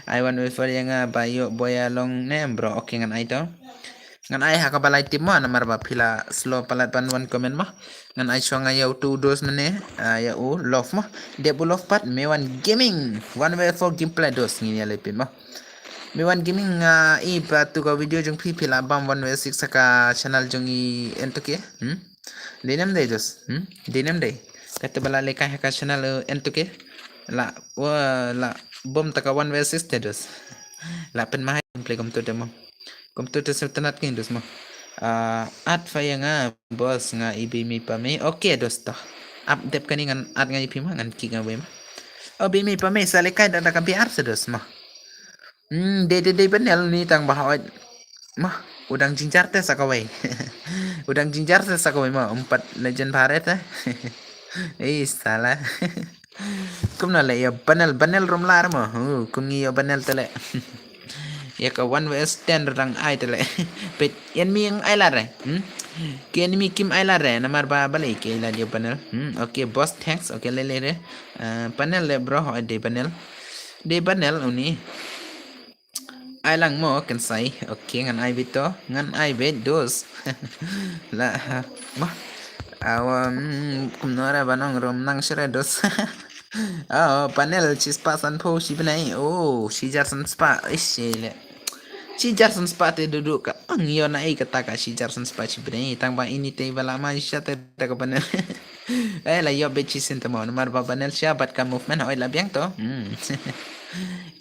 Ai one versus four ïa nga ba ïoh boya long ne, bro. Okay, ngan ai to. Ngan ai ha kaba lai team mo, namar ba phi la slow palat ban wan comment mo. Ngan ai shuwa nga ïa u tu dos mene, ah, ïa u love mo. Dep u love pat, me wan gaming. One versus four gameplay dos ngin ïa le peit mo. Me wan gaming nga i ba tu ka video jong phi phi la bam one versus six ha ka channel jong i en to ke. Hmm? Dei nem dei dos. Hmm? Dei nem dei. Kata ba la lehkai ha ka channel, eh, en to ke. La, wa, la bom ta ka one versus six te dos. La pynmahai gameplay kumto te mo. Kumto te sngewtynnat king dos mo. Ah, at fa ïa nga boss nga i bei mei pa mei. Okay dos to. Ap dep kane ngan at nga i phi mo ngan kick nga wei mo. O bei mei pa mei sa lehkai da da ka biar sa dos mo. Hmm, dei dei dei Banel ni tang ba hoi. Mah, u dang jynjar te sa kawei. U dang jynjar te sa kawei mah, um pat legend Bharat eh. Ei, sala. Kumno le ïa Banel, Banel rum lar mah. Hu, kum ngi ïa Banel te le. Ïa ka one versus ten rang ai te le. Peit, enemy ïa nga ai lad re. Hmm? Ki enemy kim ai lad re, namar ba balei ki ai lad ïa u panel. Hmm, okay, boss, thanks. Okay, le le re. Ah, panel le bro, hooid dei panel. Dei panel uni. Ai lang mo, kynsai. Okay, ngan ai beit to. Ngan ai beit, dos. La, ha, mo. Awa, hmm, kumno re ban ong, rum nang shere, dos. Oh, panel, shi spah sanphew shi bnai. Oh, shi hajar san spah. Ish, le. Shi hajar san spah te duh duh ka. Ang ïoh na ei kata ka shi hajar san spah shi bnai. Tang ba ini te ba la ma sha te da ka panel. Eh, la ïoh beit shisien te mo. Namar ba panel sha bad ka movement hooid la biang to. Hmm.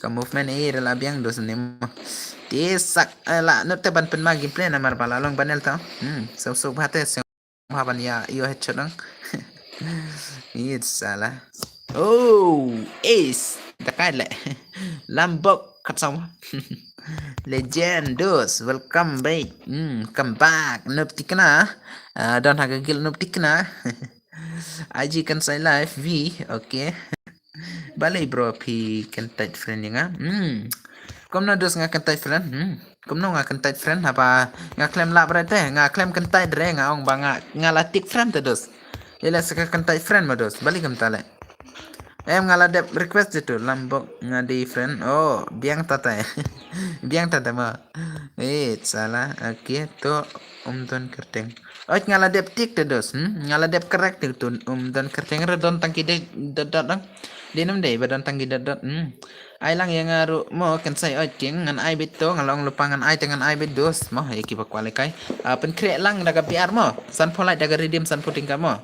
Ka movement ei re la biang, dos ne mo. Te sak, eh, la nud te ban pynma gameplay namar ba la long panel to. Hmm. Suk suk bha te. Bha ban ïa ïoh headshot nang. Ïit sala. Oh, ace. Da kai le. Lambok kat sama. Legend, dos. Welcome back. Hmm, come back. Noob Tikna. Ah, don ha ka guild Noob Tikna. I G Kynsai Live V. Okay. Balei bro phi contact friend ïa nga? Hmm. Kumno dos nga contact friend? Hmm. Kumno nga contact friend? Haba nga khlem lap re te, nga khlem contact re, nga ong ba nga, nga la tick friend te dos. Ïa le sa ka contact friend mo dos. Balei kumta le? Em, nga la dep request te to, Lambok nga dei friend. Oh, biang ta te. Biang ta te mo. Eh, sala. Okay, to um don kyrteng. Oj, nga la dep tick te dos. Hmm? Nga la dep correct te to um don kyrteng re, don tang ki dot dot dang. Dei nam dei ba don tang ki dot dot. Hmm. Ai lang ïa nga ruh mo, Kynsai, oj king, ngan ai beit to, nga la ong lypa ngan ai te ngan ai beit dos mo, ïa kiba kwah lehkai. Ah, pynkhreh lang da ka B R mo. Sanphew like da ka redeem sanphew tyngka mo.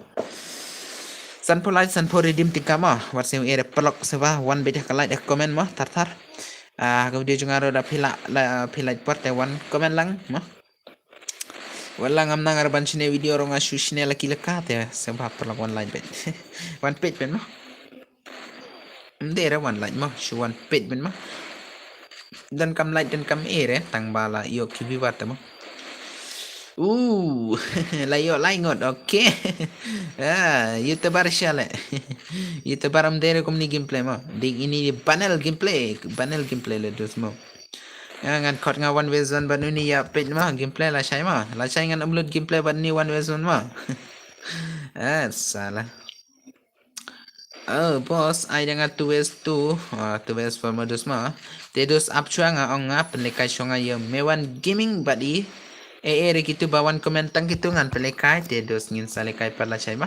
Sanphew like sanphew redeem tyngka mo. Wat siew ïa re paralok shuwa wan beit ha ka like da ka comment mo, thar thar. Ah, ha ka video jong nga ruh da phi la, la phi like por te wan comment lang mo. Wat la ngam nang ar ban shane video ruh nga shu shane la ki la ka te sngewbha paralok wan like beit. Wan peit beit mo. Ym dei re wan like mo, shu wan peit beit mo. Donkam like donkam ei re, tang ba la ïoh ki viewer te mo. Uh, la ïoh lai ngut, okay. Ah, YouTuber sha le. YouTuber ym dei re kumne gameplay mo. Dei ini panel gameplay, panel gameplay le dos mo. Ah, ngan khot nga one versus one bad uni ïa peit mo, gameplay lashai mo. Lashai ngan upload gameplay bad uni one versus one mo. Ah, sala. Oh, boss, ai da nga two versus two. Ah, two versus four mo dos mo. Te dos ap shuwa nga ong nga pynlehkai shuwa nga ïa Mewan Gaming bad i. Eh, eh, re kitu ba wan comment tang kitu ngan pynlehkai. Te dos ngin sa lehkai pat lashai mo.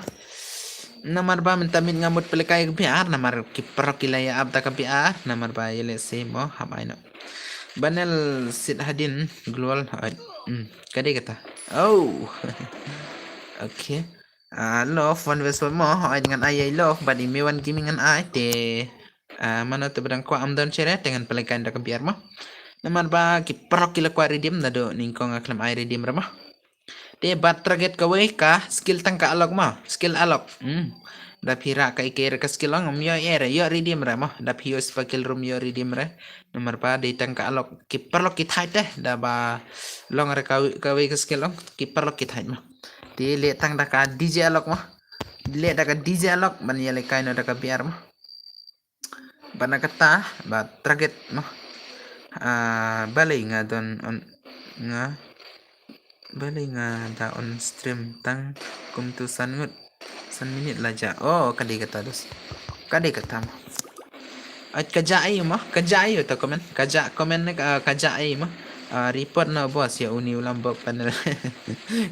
Namar ba mynta miet nga mut pynlehkai ka B R, namar ki paralok ki la ïa ap da ka B R, namar ba ïa lehse mo, hap ai noh. Banel sit hadien global, ai, hmm, ka dei kata. Oh. Okay. Ah, love, one versus one mo, ai ngan ai ïa love, bad i Mewan Gaming ngan ai, te, ah, mano te ba dang kwah ym don shere, te ngan pynlehkai da ka B R mo. Namar ba ki paralok ki la kwah redeem, naduh nyngkong nga khlem ai redeem re mo. Te bad target kawei ka skill tang ka alok mo, skill alok. Hmm. Da phi rah ka ike re ka skill ong, ym ïoh ei re, ïoh redeem re mo. Da phi ïoh sparkle rum ïoh redeem re. Namar ba dei tang ka alok, ki paralok ki thait te, da ba long re kawei, kawei ka skill ong, ki paralok ki thait mo. Te leh tang da ka D J alok mo. Leh da ka D J alok, ban ïa lehkai noh da ka B R mo. Bad na kata, ba target mo. Ah, balei nga don on, nga, balei nga da on stream tang kumtu san ngut, san minit la jah. Oh, ka dei kata dos. Ka dei kata mo. Ai, ka jah ei mo, ka jah ei to comment, ka jah comment ne, ah, ka jah ei mo. Ah, report noh boss ïa uni u Lambok panel.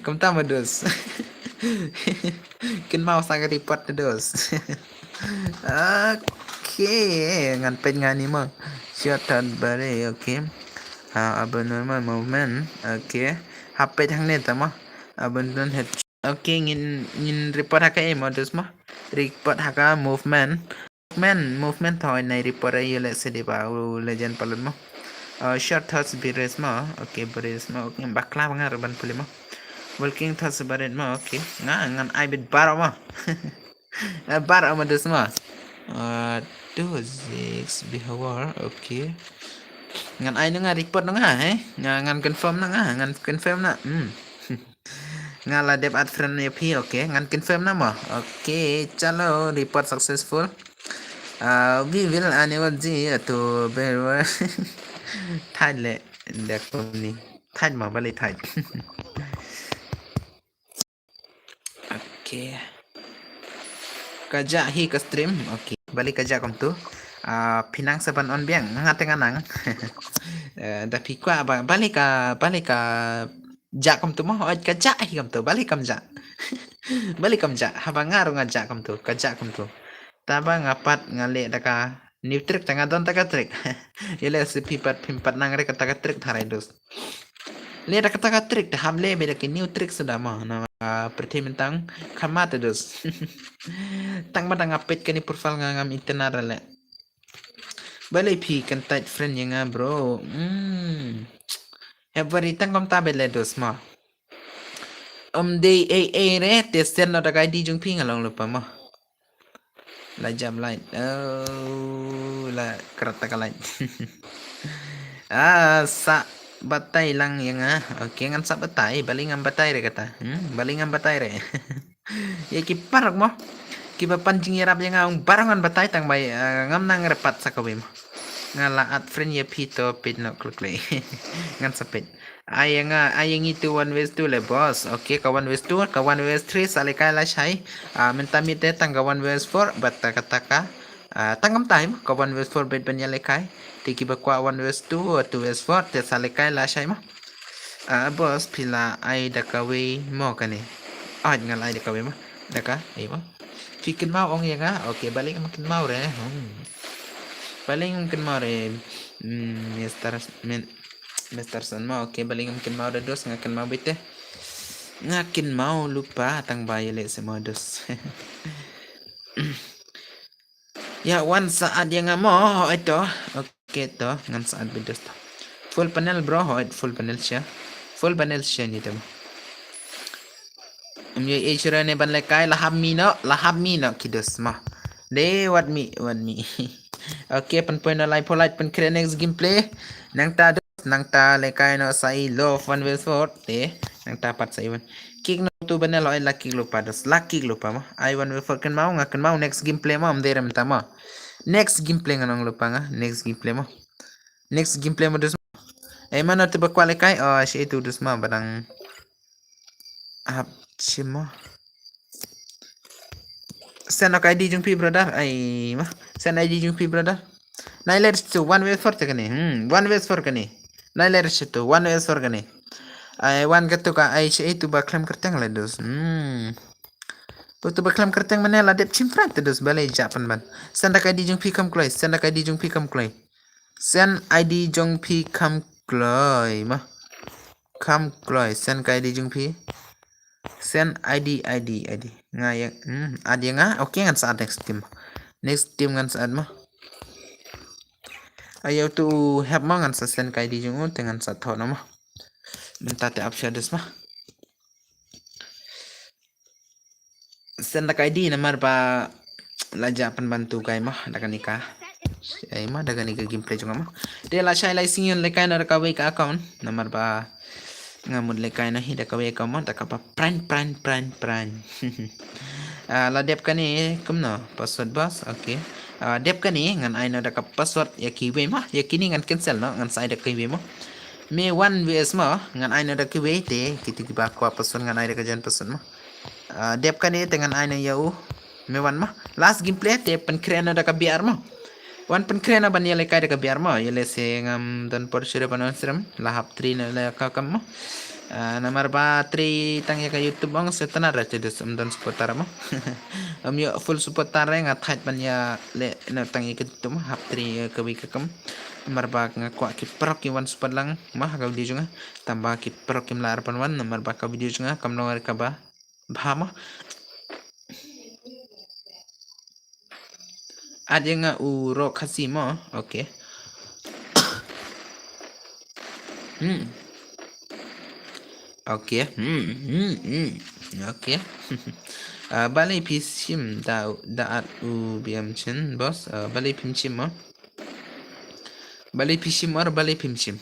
Kumta mo dos. Kynmaw sa ka report noh dos. Okay, ngan peit nga ni mo. Shot thot bare, okay. Ha, abnormal movement, okay. Hap peit hangne ta mo. Abnormal head. Okay, ngin, ngin report ha ka ei mo dos mo. Report ha ka movement. Movement, movement thoi nai report ïa lehse dei ba u legend palat mo. Uh, short thoughts beres mo. Okay, beres mo. Okay, bakla ba nga ruh ban pule mo. Walking thoughts baret mo. Okay, nga ngan ai beit baroh mo. Eh, baroh mo dos mo. Uh, two six behavior. Okay. Ngan ai noh nga report noh nga, eh? Nga ngan confirm noh nga, ngan confirm noh. Hmm. Nga la dep add friend ïa phi, okay. Ngan confirm noh mo. Okay, chalo, report successful. Uh, we will anyway ji to be thait le da kumni. Thait ma bali thait. Okay. Ka ja hi ka stream. Okay. Bali ka ja kumtu. Ah, phi nang sa ban on biang nga te nga nang. Eh, da phi kwah ba bali ka bali ka ja kumtu mo. Oi, ka ja hi kumtu. Bali kam ja. Bali kam ja. Haba nga ru nga ja kumtu. Ka ja kumtu. Taba nga pat nga le da ka new trick ta nga don ta ka trick. Ile si phi pat phim pat nang re ka ta ka trick tharai dus. Le da kata ka trick ta ham le be da ki new trick suda mo na, ah, pyrthei myntang kham ma ta dus. Tang ba da nga peit kani profile nga ngam internet le. Balei phi contact friend ïa nga bro. Hmm. Every tang kam ta be le dus mo. Um dei ei ei re te send no da ka I D jong phi nga long lypa mo. La jam light. Oh, la krat ta ka light. Ah, sa batai lang ïa nga. Okay, ngan sa batai. Balei ngam batai re kata. Hmm, balei ngam batai re. Ïa ki parok mo. Ki ba pan jingïarap ïa nga ong baroh ngan batai tang bai, ah, ngam nang re pat sa kawei mo. Nga la add friend ïa phi to peit no klik klik. Ngan sa peit. Ai nga, ai ngi tu one versus two le boss. Okay, ka one versus two, ka one versus three sa le kai la shai. Ah, mynta mi te tang ka one versus four, but ta ka ta ka. Ah, tang kam time, ka one versus four bet ban ya le kai. Te ki ba kwah one versus two, or two versus four, te sa le kai la shai ma. Ah, boss, phi la ai da kawei mo kane. Ai nga la ai da kawei ma. Da ka, ai ma. Phi kynmaw ong ïa nga. Okay, balei ngam kynmaw re. Hmm. Balei ngam kynmaw re. Hmm, Mister S-, Min-, Mister Son mo. Okay, balei ngam kynmaw re dos, nga kynmaw beit te. Nga kynmaw lypa tang ba ïa leh se mo dos. Ya, wan sa add ïa nga mo, hooid to. Okay to, ngan sa add beit dos to. Full panel bro, hooid full panel sha. Full panel sha ni to. Um, ïa, eh, shuh ne ban le kai la hap mi no, la hap mi no ki dos mo. De wat mi, wat mi. Okay, pan point no lai polite pan create next gameplay. Nangta dos, nangta le kai no sa i love one versus four. Te, nangta pat sa i one. Kick no tu bane lo ai la kick lypa dos, la kick lypa mo. Ai one versus four kynmaw, nga kynmaw next gameplay mo, am de rem ta mo. Next gameplay nga nong lypa nga, next gameplay mo. Next gameplay mo dos mo. Ai mano te ba kwah le kai, oh, shi tu dos mo, ba dang hap shim mo. Send ka I D jong phi brother. Ai ma. Send I D jong phi brother. Nai ler tu one versus four te kane. Hmm, one versus four kane. Nai ler tu one versus four kane. Ai wan ka tu ka ai shi tu ba khlem kyrteng le dos. Hmm. Tu tu ba khlem kyrteng mane la dep chim fran te dos balei ja pan ban. Send ka I D jong phi kham kloi. Send ka I D jong phi kham kloi. Send I D jong phi kham kloi ma. Kham kloi, send ka I D jong phi. Send I D, I D, I D. Nga ïa, hmm, add ïa nga. Okay, ngan sa add next team. Next team ngan sa add ma. Ayo tu help ma ngan sa send ka I D jong u te ngan sa thoh na ma. Mynta te ap sha dos ma. Send da ka I D namar ba la ja pan bantu kai ma da kane ka. Ai ma da kane ka gameplay jong ma. Te la shai lai sing yun le kai na da kawei ka account namar ba nga mut le kai na hi da kawei ka account da ka ba prank prank prank prank. Ah, la dep kane kumno password boss. Okay. Ah, dep kane ngan ai na da ka password ïa kiwei ma, ïa kine ngan cancel no, ngan sa ai da kiwei ma. Me one V S ma ngan ai na da kiwei te kiti ki ba kwah password ngan ai da ka jan password ma. Ah, dep kane te ngan ai na ïa u. Me wan ma. Last gameplay te pynkhreh na da ka B R ma. Wan pynkhreh na ban ïa le kai da ka B R ma. Ïa le se ngam don por shuh ban wan stream. La hap three na le ka kam ma. Ah, namar ba three tang ïa ka YouTube ong se tana ra te dus um don supporter ma. Um ïa full supporter nga thait ban ïa le na tang ïa ka YouTube ma. Hap three ïa ka wi ka kam. Namar ba nga kwah ki parok ki wan support lang ma ka video jong nga. Tang ba ki parok kim lah ar pan wan namar ba ka video jong nga kam long ar ka ba. Bha ma. Add ïa nga u Rock Khasi ma. Okay. Hmm. Okay. Hmm. Hmm. Hmm. Okay. Ah, balei phi shim da, da add u B M Chin boss. Ah, balei phim shim ma. Balei phi shim or balei phim shim.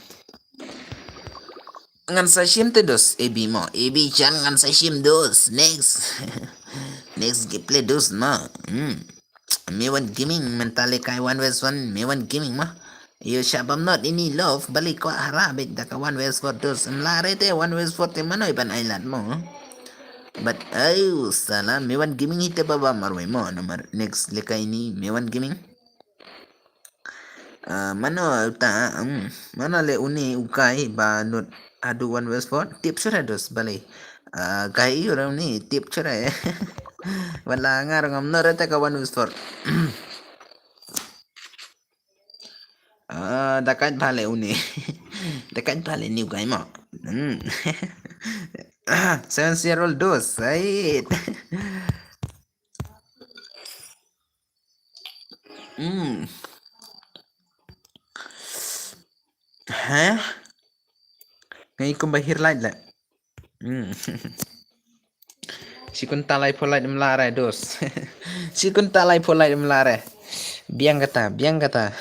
Ngan sa shim te dos, A B mo. A B chan ngan sa shim dos. Next. Next gameplay dos ma. Hmm. Mewan Gaming mynta lehkai one versus one, Mewan Gaming mo. Ïoh shah bam not ini love, balei kwah hara beit da ka one versus four dos. Em lah re te one versus four te mano i ban ai lad mo. But oh sala, Mewan Gaming hi te ba bam marwei mo, namar next lehkai ini Mewan Gaming. Ah, mano uta, hmm, mano le une u guy ba not haduh one versus four, tip shuh re dos balei. Ah, guy ïoh re une tip shuh re. Wala nga ruh ngam not re te ka one versus four. Ah, da kait bha le une. Da kait bha le new guy mo. Hmm. Seven zero dos, right? Hmm. Heh? Nga i kumba hir light le. Hmm. Shi kunta lai pho light em lah re dos. Shi kunta lai pho light em lah re. Biang kata, biang kata.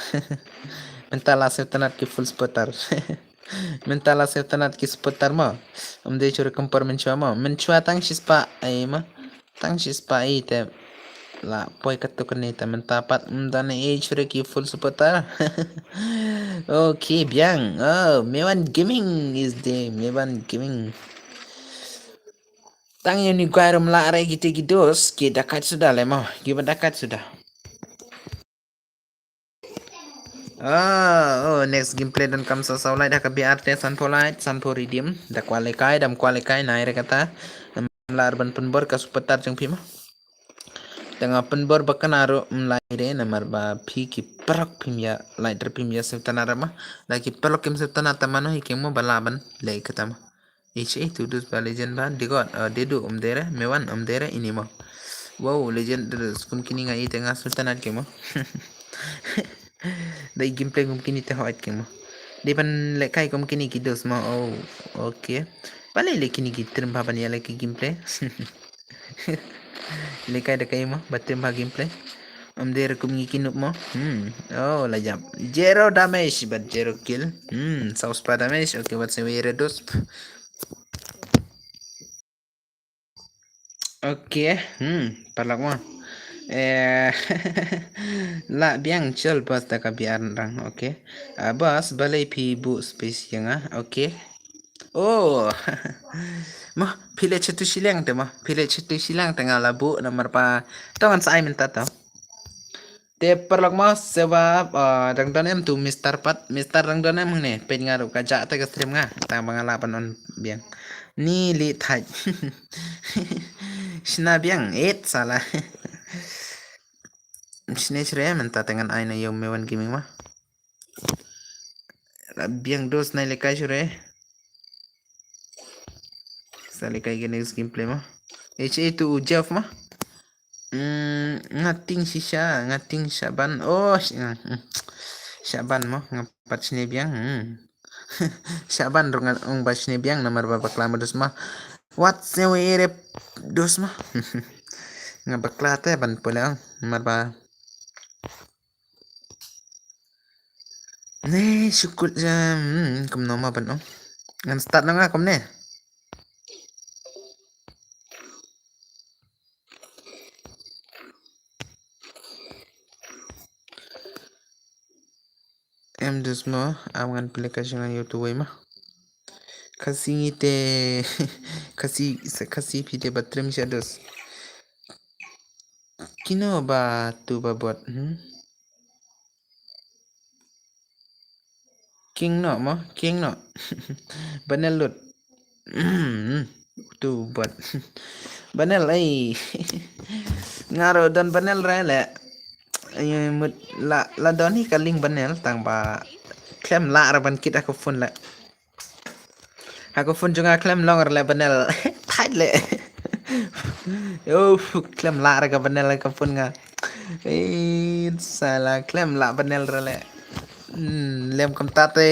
Mynta la sngewtynnat ki full supporter. Mynta la sngewtynnat ki supporter mo. Em dei shuh re kompor mynshwa mo. Mynshwa tang shispah ai mo. Tang shispah ai te. La poi katto katne te mynta pat em don ei shuh re ki full supporter. Okay, biang. Oh, Mewan Gaming is there. Mewan Gaming. Tang ïa une u guy ruh em lah re kite ki dos, ki da kait suda le mo, ki ba da kait suda. Ah, oh, next gameplay don kam saw saw light ha ka B R te, sanphew light, sanphew redeem. Da kwah lehkai, dam kwah lehkai, nai re kata. Em lah re ban pynbor ka supporter jong phi mo. Te nga pynbor ba kane ruh em lah re namar ba phi ki paralok phim ïa light re phim ïa sngewtynnat re mo. Da ki paralok kim sngewtynnat te mano hi keng mo ba lah ban leh kata mo. H A to dos ba legend ba, Degot, uh, Dedu, um, dere, Mewan, um, dere, ini mo. Wow, legend, dere, skum kini nga i te nga sngewtynnat ki mo. Dei gameplay kum kini te hot ki mo. Dei ban lehkai kum kini ki dos mo, oh, okay. Balei le kini ki trim ba ban ïa lehkai gameplay. Lehkai da kai mo, ba trim ba gameplay. Um, dere kum ngi ki noob mo. Hmm, oh, la jap. Zero damage, but zero kill. Hmm, saw spah damage, okay, wat se wei re dos. Okay, hmm, paralok mo. Eh, lah biang chol boss da ka B R rang, okay. Ah, boss, balei phi buh space ïa nga, okay. Oh, mo, phi leh shatu shiliang te mo, phi leh shatu shiliang te nga la buh namar ba, to ngan sa ai mynta to. Te paralok mo, sewa, ah, dang don em tu Mister pat, Mister dang don em hangne, peit nga ruh ka jah te ka stream nga, tang ba nga lah ban on biang. Ni li thait. Shna biang, et sala. Shne shre, mynta te ngan ai na ïa u Mewan Gaming mo. Lah biang dos nai lehkai shuh re. Sa lehkai ki next gameplay mo. H A to u Jeff mo. Hmm, nga ting shisha, nga ting Shaban. Oh, sh-, hmm, hmm. Shaban mo, nga pat shne biang. Hmm. Shaban ruh nga ong ba shne biang namar ba bakla mo dos mo. Wat se wei re dos mo. Nga bakla te ban pule ong namar ba Ne, shukut jam. Hmm, kumno ma ban ong. Ngan start na nga kumne. Em dus mo, am ngan pynleh ka jingïaroh ïa utu uwei ma. Khasi ngi te, Khasi, Khasi phi te ba trim sha dus. Kino ba tu ba bot, hmm? King no mo, king no. Banel lut. Hmm, tu bot. Banel ai. Nga ruh don banel re le. Ai mut la, la don hi ka link banel tang ba khlem lah re ban kit ha ka phone le. Ha ka phone jong nga khlem long re le banel. Thait le. Yo, khlem lah re ka banel ha ka phone nga. Eh, sala khlem lah banel re le. Hmm, lem kumta te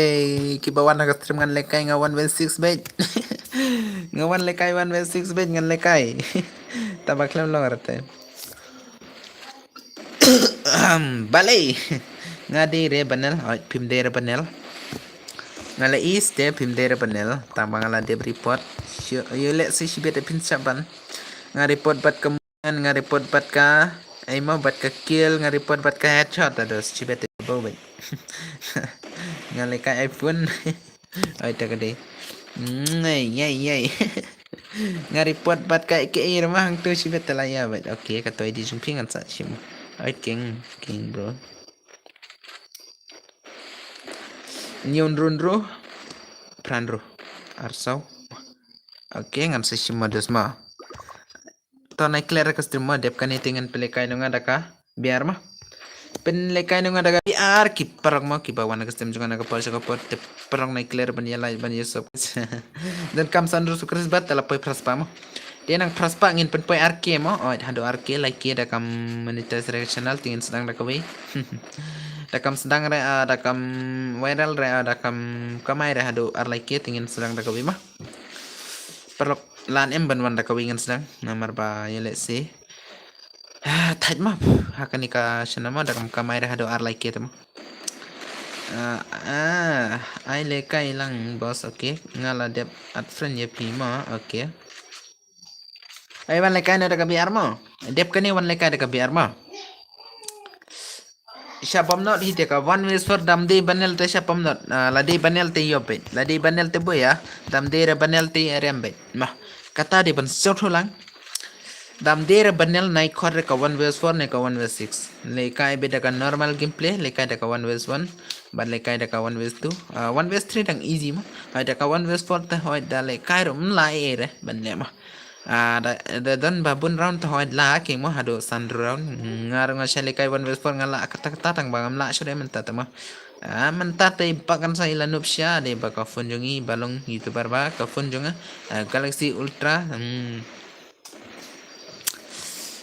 kiba wan ha ka stream ngan lehkai nga one versus six beit. Nga wan lehkai one versus six beit ngan lehkai. Taba khlem long re te. Balei. Nga dei re banel, oi, phim dei re banel. Nga la is te phim dei re banel, tang ba nga la dep report. Shu, ïa leh si shibit phin shah ban. Nga report bad ka Mewan, nga report bad ka Ai mo bad ka kill nga report bad ka headshot, ados, shibit te bo bad. Nga lehkai iPhone. Ai ta ka dei. Ngai, ngai, ngai. Nga report bad ka ke ir ma hangtu shibit te la ïa bad. Okay, ka toy di jingping ngan sa shim. Ai king, king bro. Nion run ru. Pran ru. Arsaw. Okay, ngan sa shim ma dos ma. To nai clear ka stream mo, dep kane te ngan pynlehkai nonga da ka B R mo. Pynlehkai nonga da ka B R ki paralok mo, kiba wan ka stream jong nga na ka por sha ka por, te paralok nai clear ban ïa like ban ïa sub. Donkam san ru subscribe bad te la poi phra spah mo. Te nang phra spah ngin pynpoi ar K mo. Oh, haduh ar K, lai K da kam monetize re channel te ngin sdang da kawei. Da kam sdang re, ah, da kam viral re, ah, da kam kamai re haduh ar lai K te ngin sdang da kawei mo. Paralok lan em ban wan da kawei ngan sdang. Namar ba ïa leh se. Ah, thait ma. Ha kane ka channel ma da kam kamai re haduh ar lai K te mo. Ah, ah, ai lehkai lang boss, okay. Nga la dep add friend ïa phi mo, okay. Ai wan lehkai na da ka B R mo. Dep kane wan lehkai da ka B R mo. Sha bam not hi te ka one versus four dam dei banel te sha bam not. Ah, la dei banel te ïoh beit. La dei banel te boi ah. Dam dei re banel te rem beit. Ma. Kata dei ban sot ho lang. Dam dei re banel nai khot re ka one versus four ne ka one versus six. Lehkai beit da ka normal gameplay, lehkai da ka one versus one. Bad lehkai da ka one versus two. Ah, one versus three dang easy mo. Hoi da ka one versus four te hoi da lehkai rum la e re ban leh mo. Ah, da, da don ba bun round te hoi la ki mo haduh san round. Nga ruh nga shah lehkai one versus four nga lah kata kata tang ba ngam lah shuh re mynta te mo. Ah, mynta te ba kan sa ïa la noob sha dei ba ka phone jong i ba long YouTuber ba ka phone jong nga. Ah, Galaxy Ultra. Hmm.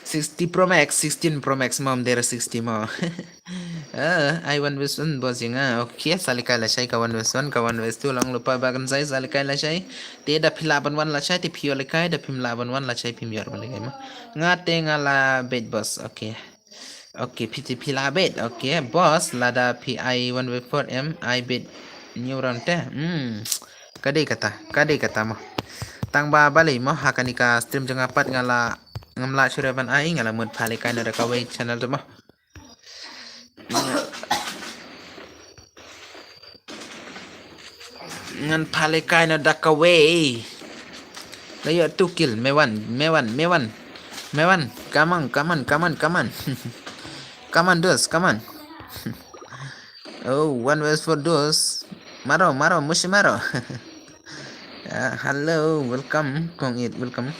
Sixty Pro Max, sixteen Pro Max mo, ym dei re sixty mo. Ah, ai one versus one boss ïa nga. Okay, sa lehkai lashai ka one versus one, ka one versus two long lypa ba kan sai, sa lehkai lashai. Te da phi lah ban wan lashai, te phi ïoh lehkai, da phim lah ban wan lashai phim ïoh lehkai mo. Nga te nga la beit boss, okay. Okay, phi te phi la beit, okay, boss, lada phi ai one versus four em, ai beit new round te. Hmm. Ka dei kata, ka dei kata mo. Tang ba balei mo, ha kane ka stream jong nga pat nga la ngam lah shuh re ban ai, nga la mut pha lehkai na da kawei channel te mo. Ngan pha lehkai na da kawei. La ïoh two kill, me wan, me wan, me wan. Me wan, come on, come on, come on, come on. Come on, dos, come on. Oh, one versus four dos. Maro, maro, mushi maro. Ah, hello, welcome. Kong it, welcome.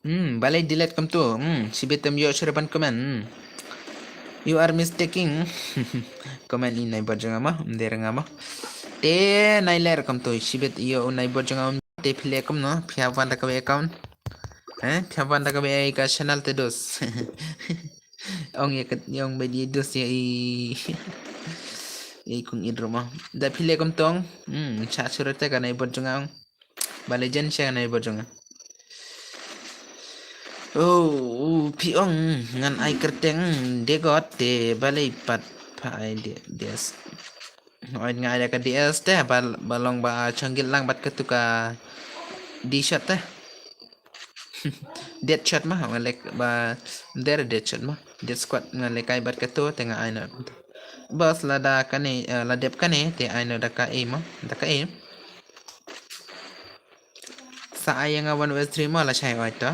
Hmm, balei delete kumto. Hmm, shibit ym ïoh shuh re ban comment. Hmm. You are mistaking. Comment i neighbor jong nga mo, ym dei re nga mo. Te nai leh re kumto, shibit ïoh u neighbor jong nga, te phi leh kumno, phi hap wan da kawei account. Eh, phi hap wan da kawei ka channel te dos. Ong ïa ka, ong ba di dos ïa i. I kong it ruh mo. Da phi leh kumto. Hmm, cha shuh re te ka neighbor jong nga. Ba legend sha neighbor jong nga. Oh, phi ong ngan ai kyrteng de got te balei pat pha ai D S. Oi nga ai da ka D S te ba, ba long ba chongit lang bad katu ka D shot te. Dead shot ma, nga leh ba der dead shot ma. Dead squad nga lehkai bad katu te nga ai noh. Boss lada kane, eh, la dep kane te ai noh da ka A ma, da ka A. Sa ai ïa nga one versus three mo lashai oi to.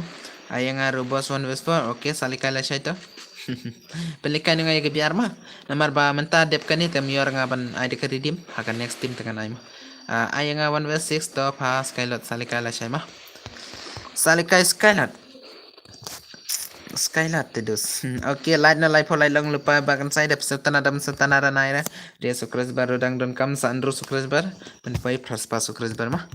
Ai ïa nga ruh boss one versus four. Okay, sa lehkai lashai to. Pynlehkai nonga ïa ka B R ma. Namar ba mynta dep kane te ym ïoh re nga ban ai da ka redeem. Ha ka next team te ngan ai ma. Ah, ai ïa nga one versus six to pha Skylord, sa lehkai lashai ma. Sa lehkai Skylord. Skylord te dos. Hmm, okay, like na like pho like long lypa ba kan sai dep setana dam setana ranai re. Dia subscriber ruh dang donkam sa Andrew subscriber. Pynpoi phra spah subscriber ma.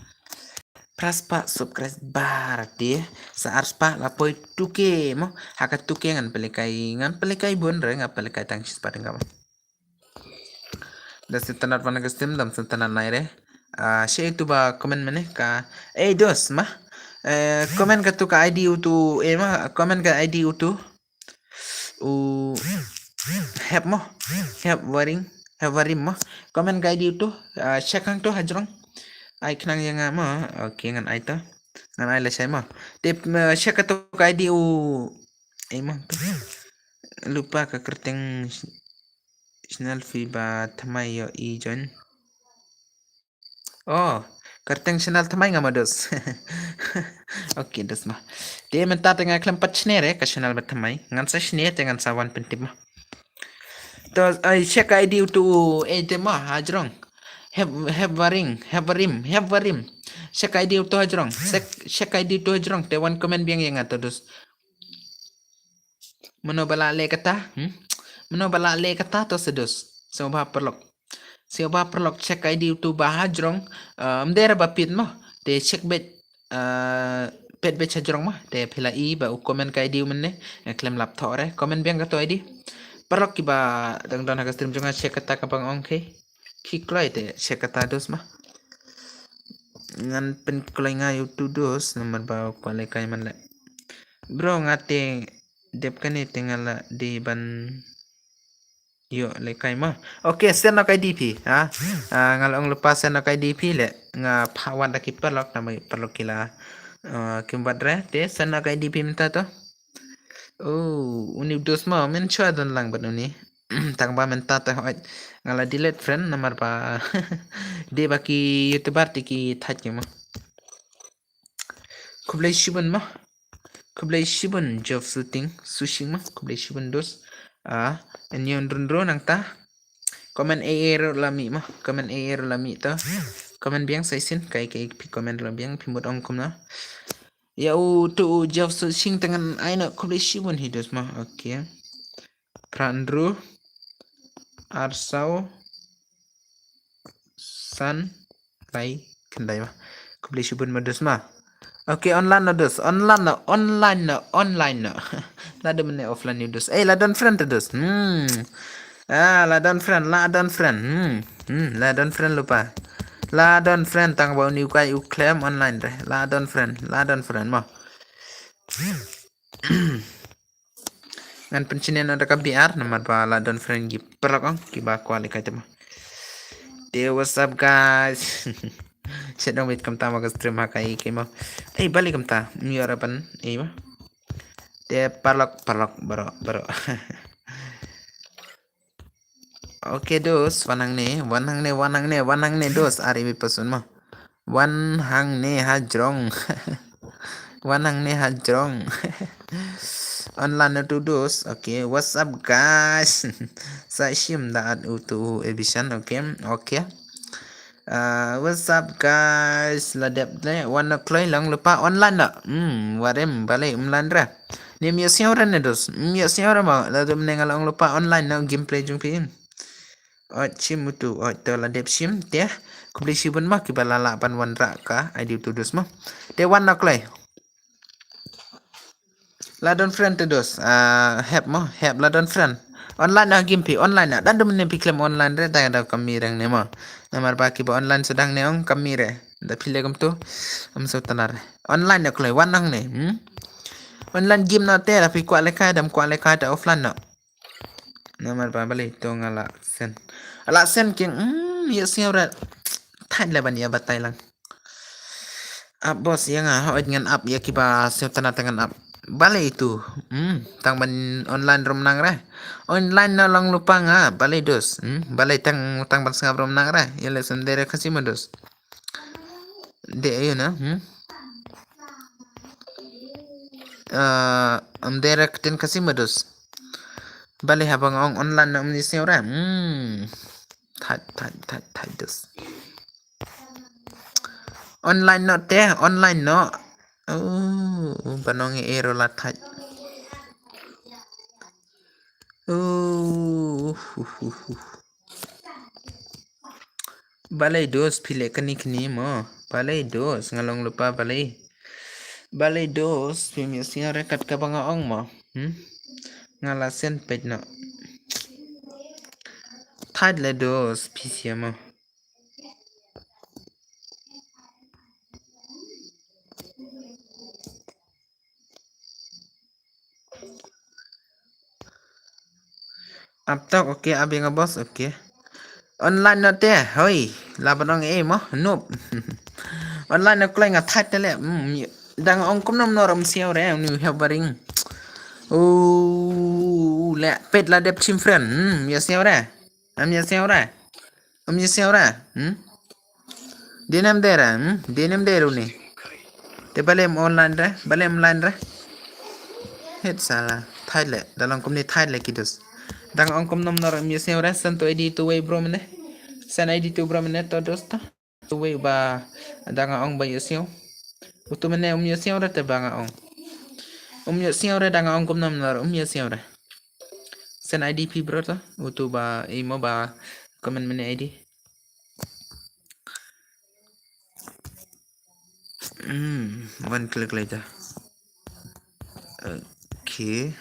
Phra spah subscriber te sa ar spah la poi two K mo. Ha ka two K ngan pynlehkai, ngan pynlehkai bun re, ngan pynlehkai tang shi spah tyngka mo. Da sngewtynnat wan ka stream, dam sngewtynnat nai re. Ah, shi itu ba comment mane ka, eh, dos ma. Eh, comment ka tu ka I D utu, eh, ma, comment ka I D utu. U Hep mo. Hep Waring. Hep Waring mo. Comment ka I D utu. Ah, shakang tu hajrong. Ai khnang ïa nga mo. Okay, ngan ai to. Ngan ai lashai mo. Te, eh, check kato ka I D u. Ei mo. Lypa ka kyrteng channel phi ba thymmai ïoh i join. Oh, kyrteng channel thymmai nga mo dos. Okay, dos mo. Te mynta te nga khlem pat shne re ka channel ba thymmai. Ngan sa shne te ngan sa wan pyntip mo. To, ai, check I D uto, eh, te mo, hajrong. Hep, hep waring, hep warim, hep warim. Check I D uto hajrong. Check, check I D uto hajrong. Te wan comment biang ïa nga to dos. Mano ba la leh kata, hmm? Mano ba la leh kata to sa dos. Sngewbha paralok. Sngewbha paralok check I D uto ba hajrong, eh, ym dei re ba pit mo. Te check beit, eh, peit beit hajrong mo. Te phi la i ba u comment ka I D u mynne. Nga khlem lap thoh re. Comment biang kato I D. Paralok kiba dang don ha ka stream jong nga check kata kaba nga ong khie. Khie kloi te check kata dos mo. Ngan pynkloi nga ïa uto dos namar ba u kwah lehkai man leh. Bro nga te dep kane te nga la dei ban ïoh lehkai mo. Okay, send noh ka I D phi, ha? Ah, nga la ong lypa send noh ka I D phi leh. Nga phah wad da ki paralok namar ki paralok ki la, ah, kim wad re. Te send noh ka I D phi mynta to. Oh, uni u dos mo, men shuwa don lang bad uni. Tang ba mynta te hooid nga la delete friend namar ba dei ba ki YouTuber te ki thait ki mo. Khublei shibun mo. Khublei shibun Job Shooting, Sushing mo. Khublei shibun dos. Ah, en yon run ro nangta. Comment ei ei ruh la mih mo. Comment ei ei ruh la mih to. Comment biang sa shisien, kai kai phi comment la biang phi mut ong kumno. Ïa uto u Job Shooting te ngan ai noh khublei shibun hi dos mo. Okay. Phra hynriew, ar saw, san, lai, khyndai mo. Khublei shibun mo dos mo. Okay, online noh dos, online noh, online noh, online noh. La dei mynne offline ïa u dos. Eh, la don friend to dos. Hmm. Ah, la don friend, la don friend. Hmm. Hmm, la don friend lypa. La don friend tang ba uni u kai u khlem online re. La don friend, la don friend mo. Ngan pynshne noh da ka B R namar ba la don friend ki paralok ong kiba kwah lehkai te mo. Te what's up guys? Shet ong beit kumta mo ka stream ha ka i ki mo. Ei balei kumta? Ym ïoh re ban ei mo. Te paralok paralok baroh baroh. Okay dos, wan hangne, wan hangne, wan hangne, wan hangne dos, ar ibi pasun mo. Wan hangne hajrong. Wan hangne hajrong. Online noh to dos. Okay, what's up guys? Sa shim da at uto u Ebishan, okay, okay. Ah, what's up guys? La dep le, wan noh kloi long lypa online noh. Hmm, warim balei online re. Ym ïohsngew re ne dos. Ym ïohsngew re mo. La dep ne nga long lypa online noh gameplay jong phi. Ot shim uto, ot to la dep shim te. Khublei shibun mo kiba la lah ban wanrah ka I D uto dos mo. Te wan noh kloi. La don friend to dos. Ah, hep mo, hep la don friend. Online noh game phi, online noh. Dan dum ne phi khlem online re, da da kam mih re ne mo. Namar ba kiba online sdang ne ong kam mih re. Da phi leh kumto. Am so tanar. Online noh kloi wan noh ne. Hmm? Online game noh te la phi kwah lehkai, dam kwah lehkai te offline noh. Namar ba balei to nga la send. La send kieng, hmm, ïohsngew re. Thait le ban ïa batai lang. Ap boss ïa nga, hooid ngan ap ïa kiba sngewtynnat te ngan ap. Balei tu? Hmm, tang ban online rum nang re. Online na long lypa nga, balei dos? Hmm, balei tang tang ban sngap rum nang re. Ïa le sendere kasi ma dos. De ayo na, hmm? Eh, am dere kten kasi ma dos. Balei haba nga ong online na um ni sngap re. Hmm. Thait, thait, thait, thait dos. Online no te, online no. Oh, ba nong e ero la thait. Oh, uh, uh, uh. Balei dos phi leh kani kani mo. Balei dos nga long lypa balei. Balei dos phi mi sia re kat kaba nga ong mo. Hmm? Nga la send peit no. Thait le dos phi sia mo. Ap tok, okay, abi nga boss, okay. Online no te, hoi, la ba nong e mo, noob. Online no kloi nga thait te le, hmm, Dang ong kumno nor um siaw re, uni u hep baring. U le pet la dep chim friend. Hmm, ya siaw re. Am ya siaw re. Am ya siaw re. Hmm? Denem dera, hmm? Denem deru ni. Te balem online re, balem online re. Het sala, thait le, da long kumni thait le ki dos. Dang ong kumno nor um ya siaw re, send to I D to wei bro mene. Send I D to bro mene to dos to. Wei ba dang ong ba ïohsngew. Utu mene um ïohsngew re te ba nga ong. Um ïohsngew re dang ong kumno mene um ïohsngew re. Send I D phi bro to. Utu ba imo ba comment mene I D. Hmm, one click later. Okay.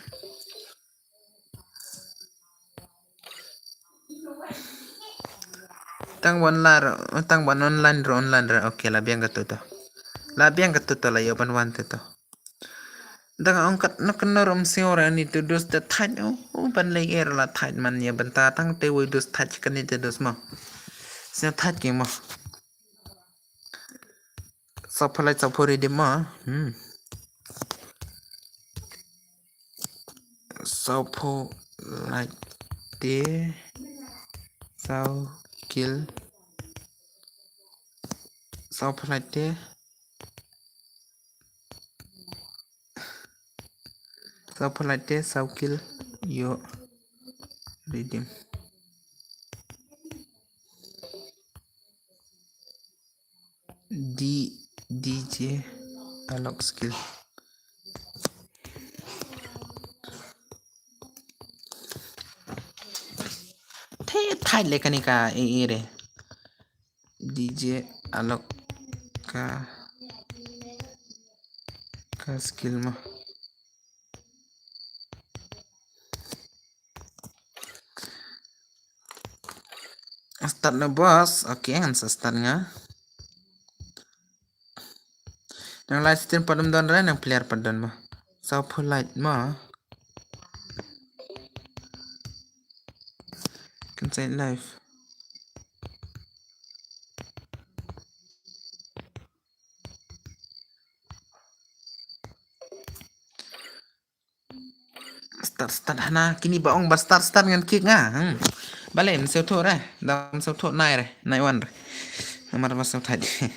Tang ban lar, tang ban online ro online re. Okay, la biang ka tuto. La biang ka tuto la yo ban wan tuto. Dang ong kat na kan rom siore ni tu dus te thait o, o ban le er la thait man ya banta tang te wei dus thait kan ni te dus mo. Sio thait ki mo. Sa phalai sa phori di mo. Hmm. Sawphu laite, saw kil, sawphu laite, sawphu laite, saw kil, yo, redeem. D, D J Alok skill. Te thai le kani ka e e re. D J Alok ka, ka skill mo. Start na boss. Okay, ngan sa start nga. Nang live stream pat ym don re, nang player pat don mo. Sawphu light mo. Kan sa live. Start, start hana, kini ba ong ba start, start ngan kick nga. Hmm. Bale, ym sngewthuh re. Dam sngewthuh nai re. Nai wan re. Namar ba sngewthuh.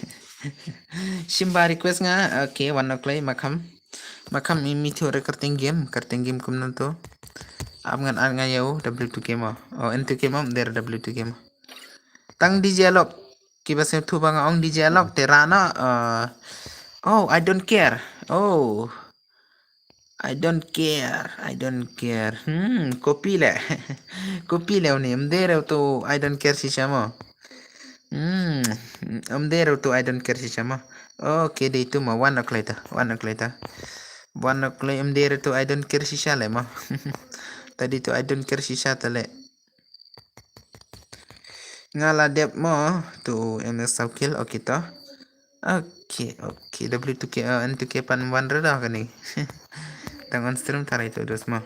Shim ba request nga. Okay, wan ok lei, makham. Makham imi thiu re kerteng game, kerteng game kumno to. Ap ngan ar nga yau W two game. Oh, N two game, der W two game. Tang D J Alok. Kiba sngewthuh ba nga ong D J Alok te rana. Uh, oh, I don't care. Oh. I don't care. I don't care. Hmm, copy le. Copy le uni. Ym dei re to I don't care shisha mo. Hmm, ym dei re to I don't care shisha mo. Okay, dei tu mo. One o'clock later. One o'clock later. One o'clock ym dei re to I don't care shisha le mo. Tadi to I don't care shisha tale. Nga la dep mo tu M S Saukil, okay to. Okay, okay. W two K, uh, N two K pan wan re da kani. Tang on stream tarai tu dos mo.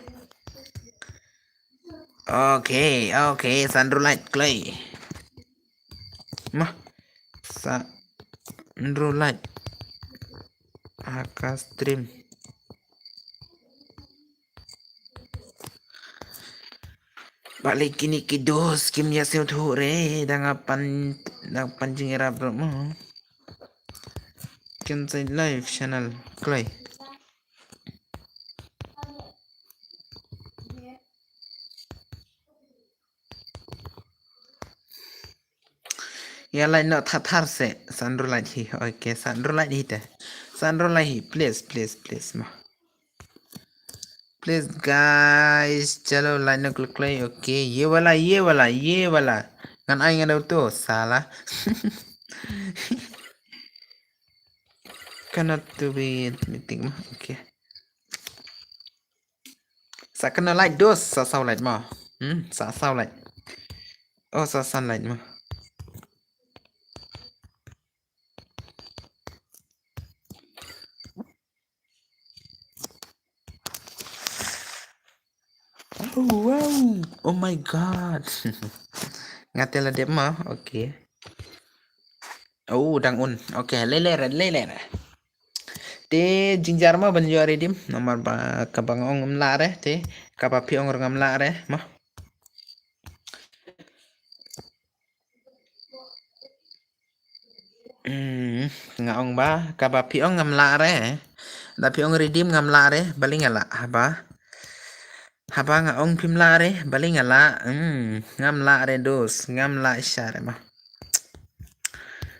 Okay, okay. Sandro light clay. Mah. Sandro light. Aka stream. Balik kini ki dos kim ya sngewthuh re dang pan, dang pan jingïarap ruh mo. Kin sa live channel kloi. Ya lai no thathar se Sandro light hi. Okay, Sandro light hi te. Sandro light hi, please, please, please mo. Please guys, chalo light no click play. Okay, ye wala, ye wala, ye wala. Ngan ai ngan dau tu, sala. Cannot to be meeting mo. Okay. Sa kena light dos, sa saw light mo. Hmm, sa saw light. Oh, sa san light mo. Oh, wow. Oh my God. Nga te la dep mo. Okay. Oh, dang un. Okay, lele re, lele re. Te jynjar mo ban ïoh redeem, namar ba kaba nga ong ngam lah re, te kaba phi ong ruh ngam lah re mo. Hmm, nga ong ba kaba phi ong ngam lah re. Da phi ong redeem ngam lah re, balei nga lah haba. Haba nga ong phim lah re, balei nga lah. Hmm, ngam lah re dos, ngam lah shisha re mo.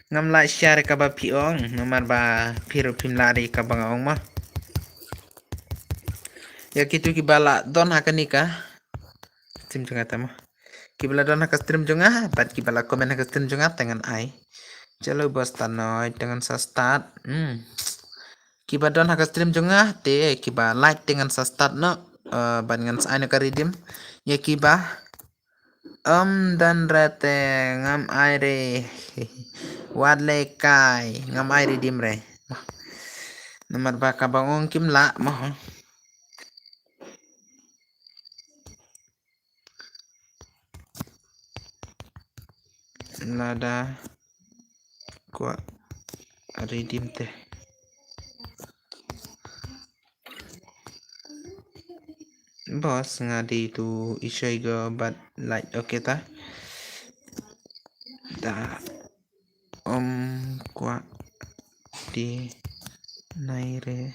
Ngam lah shisha re kaba phi ong, namar ba phi ruh phim lah re kaba nga ong mo. Ïa kito kiba la don ha kane ka stream jong nga te mo. Kiba la don ha ka stream jong nga, bad kiba la comment ha ka stream jong nga te ngan ai. Chalo boss, ta noi te ngan sa start. Hmm. Kiba don ha ka stream jong nga, te kiba like te ngan sa start noh. Eh, bad ngan sa ai noh ka redeem. Ïa kiba ym don re te ngam ai re. Wat leh kai, ngam ai redeem re. Namar ba kaba nga ong kim lah mo. Lada kwah redeem te. Boss, nga dei tu ishoi go bad like, okay ta. Da ym kwah deny re.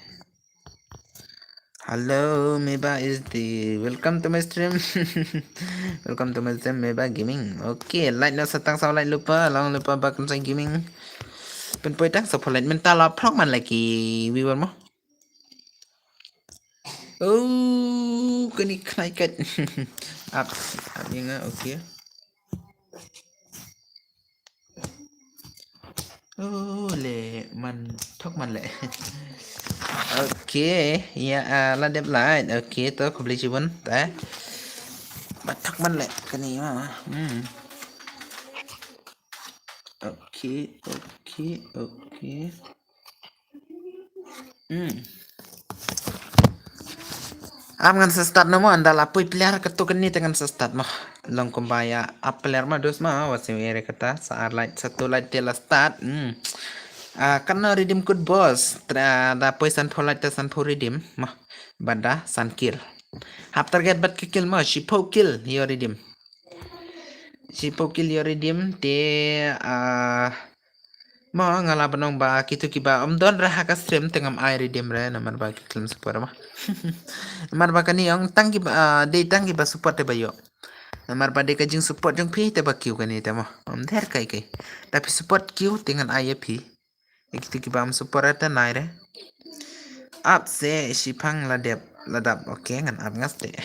Hello, Meba is the welcome to my stream. Welcome to my stream, Meba Gaming. Okay, like noh sa tang saw like lypa, long lypa ba Kynsan Gaming. Pynpoi tang sa pho like, mynta la phrok man la ki viewer mo. Oh, kane khlaiñ kat. Ap, ap ïa nga, okay. Oh, leh man thok man leh. Okay, ïa, ah, la dep lait. Okay, to khublei shibun te. Ba thok man leh kane ma. Hmm. Okay, okay, okay. Hmm. Ap ngan sa start noh mo, ynda la poi player katto katne te ngan sa start mo. Long kumba ïa ap player ma dos ma, wat sngew ïa re kata, sa ar lait, sa to lait te la start. Hmm. Ah, katno redeem kut boss, tra da poi san pho lait te san pho redeem mo. Bad da san kill. Hap target bad ki kill mo, shiphew kill ïoh redeem. Shiphew kill ïoh redeem te, ah, mo nga lah ban ong ba kito kiba ym don re ha ka stream te ngam ai redeem re, namar ba ki khlem support mo. Namar ba kane ong tang kiba, ah, dei tang kiba support te ba ïoh. Namar ba dei ka jingsupport jong phi te ba kiew kane te mo. Ym dei re kai kai. Da phi support kiew te ngan ai ïa phi. Ïa kito kiba ym support re te nai re. Ap se shipang la dep, la dap. Okay, ngan ap nga stet.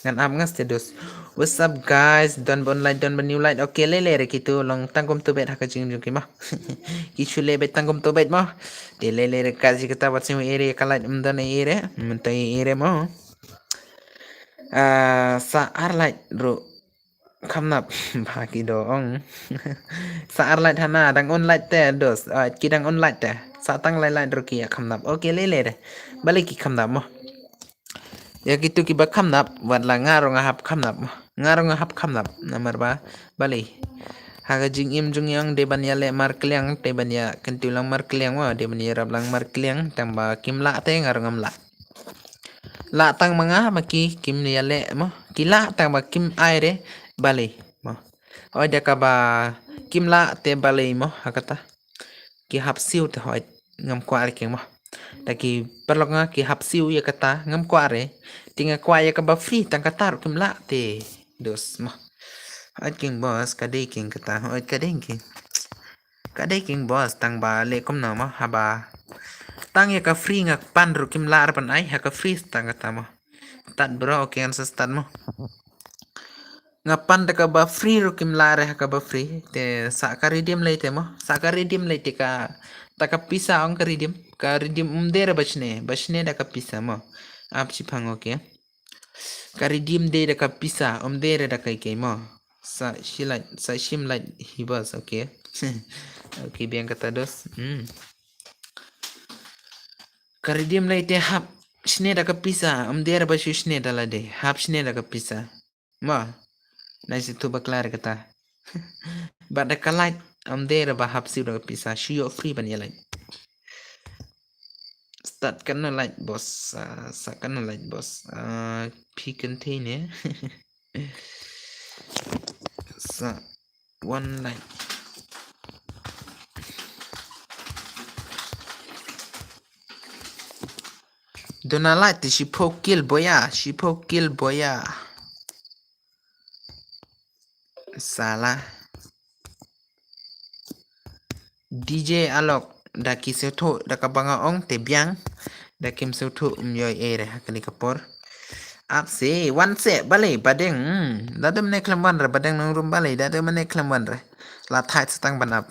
Ngan ap nga stet dos. What's up guys? Don ba online, don ba new light. Okay, lei lei re kito long tang kumto beit ha ka jingim jong ki mo. Ki shu leh beit tang kumto beit mo. Te lei lei re ka jingkata wat sngew ïa re ka light ym don ïa re. Mynta ïa re mo. Ah, sa ar light ruh kham nap ba ki do ong. Sa ar light hana, dang on light te dos. Ah, ki dang on light te. Sa tang lai light ruh ki ïa kham nap. Okay, lei lei re. Balei ki kham nap mo. Ïa kito kiba kham nap, wat la nga ruh nga hap kham nap mo. Nga ruh nga hap kham nap. Namar ba balei. Ha ka jingim jong ngi ong dei ban ïaleh markylliang, dei ban ïa kyntiew lang markylliang mo, dei ban ïarap lang markylliang, tang ba kim lah te nga ruh ngam lah. Lah tang ma nga ma ki kim ïaleh mo. Ki lah tang ba kim ai re balei mo. Hooid da kaba kim lah te balei mo ha kata. Ki hap siew te hooid ngam kwah re ki mo. Da ki paralok nga ki hap siew ïa kata ngam kwah re. Te nga kwah ïa kaba free tang kata ruh kim lah te dos mo. Hooid king boss ka dei king kata hooid ka dei king. Ka dei king boss tang ba leh kumno mo haba. Tang ïa ka free nga pan ruh kim lah re ban ai ha ka free tang kata mo. Start bro, okay ngan sa start mo. Nga pan da kaba free ruh kim lah re ha kaba free. Te sa ka redeem lei te mo. Sa ka redeem lei te ka. Ta ka pisa ong ka redeem. Ka redeem ym dei re ba shne. Ba shne da ka pisa mo. Ap shipang okay. Ka redeem dei da ka pisa. Ym dei re da ka ikei mo. Sa shi lait, sa shim lait hi boss, okay. Okay, biang kata dos. Hmm. Ka redeem lei te hap shne da ka pisa, ym dei re ba shu shne da lade. Hap shne da ka pisa. Ma. Nai si tu bakla re kata. Bad da ka lait, ym dei re ba hap siew da ka pisa, shu ïoh free ban ïa lait. Tat kan no like boss. Ah, sa kan no like boss. Ah, phi kan thei ne. Sa one like. Dona like te shiphew kill boya, shiphew kill boya. Sala. D J Alok, da ki sngewthuh da kaba nga ong te biang, da kim sngewthuh ym ïoh ei re ha kane ka por. Ap se, wan se, balei, badeng, hmm, da dum ne khlem wan re, badeng nang rum balei, da dum ne khlem wan re. La thait sa tang ban ap.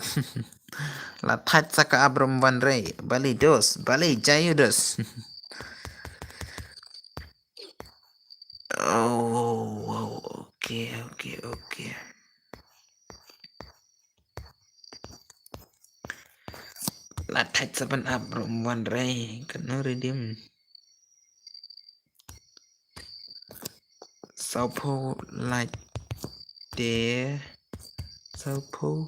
La thait sa ka ap rum wan re, balei dos, balei jayu dos. Oh, wow, okay, okay, okay. La thait sa ban ap rum wan re, kano redeem. Sawphew like te, sawphew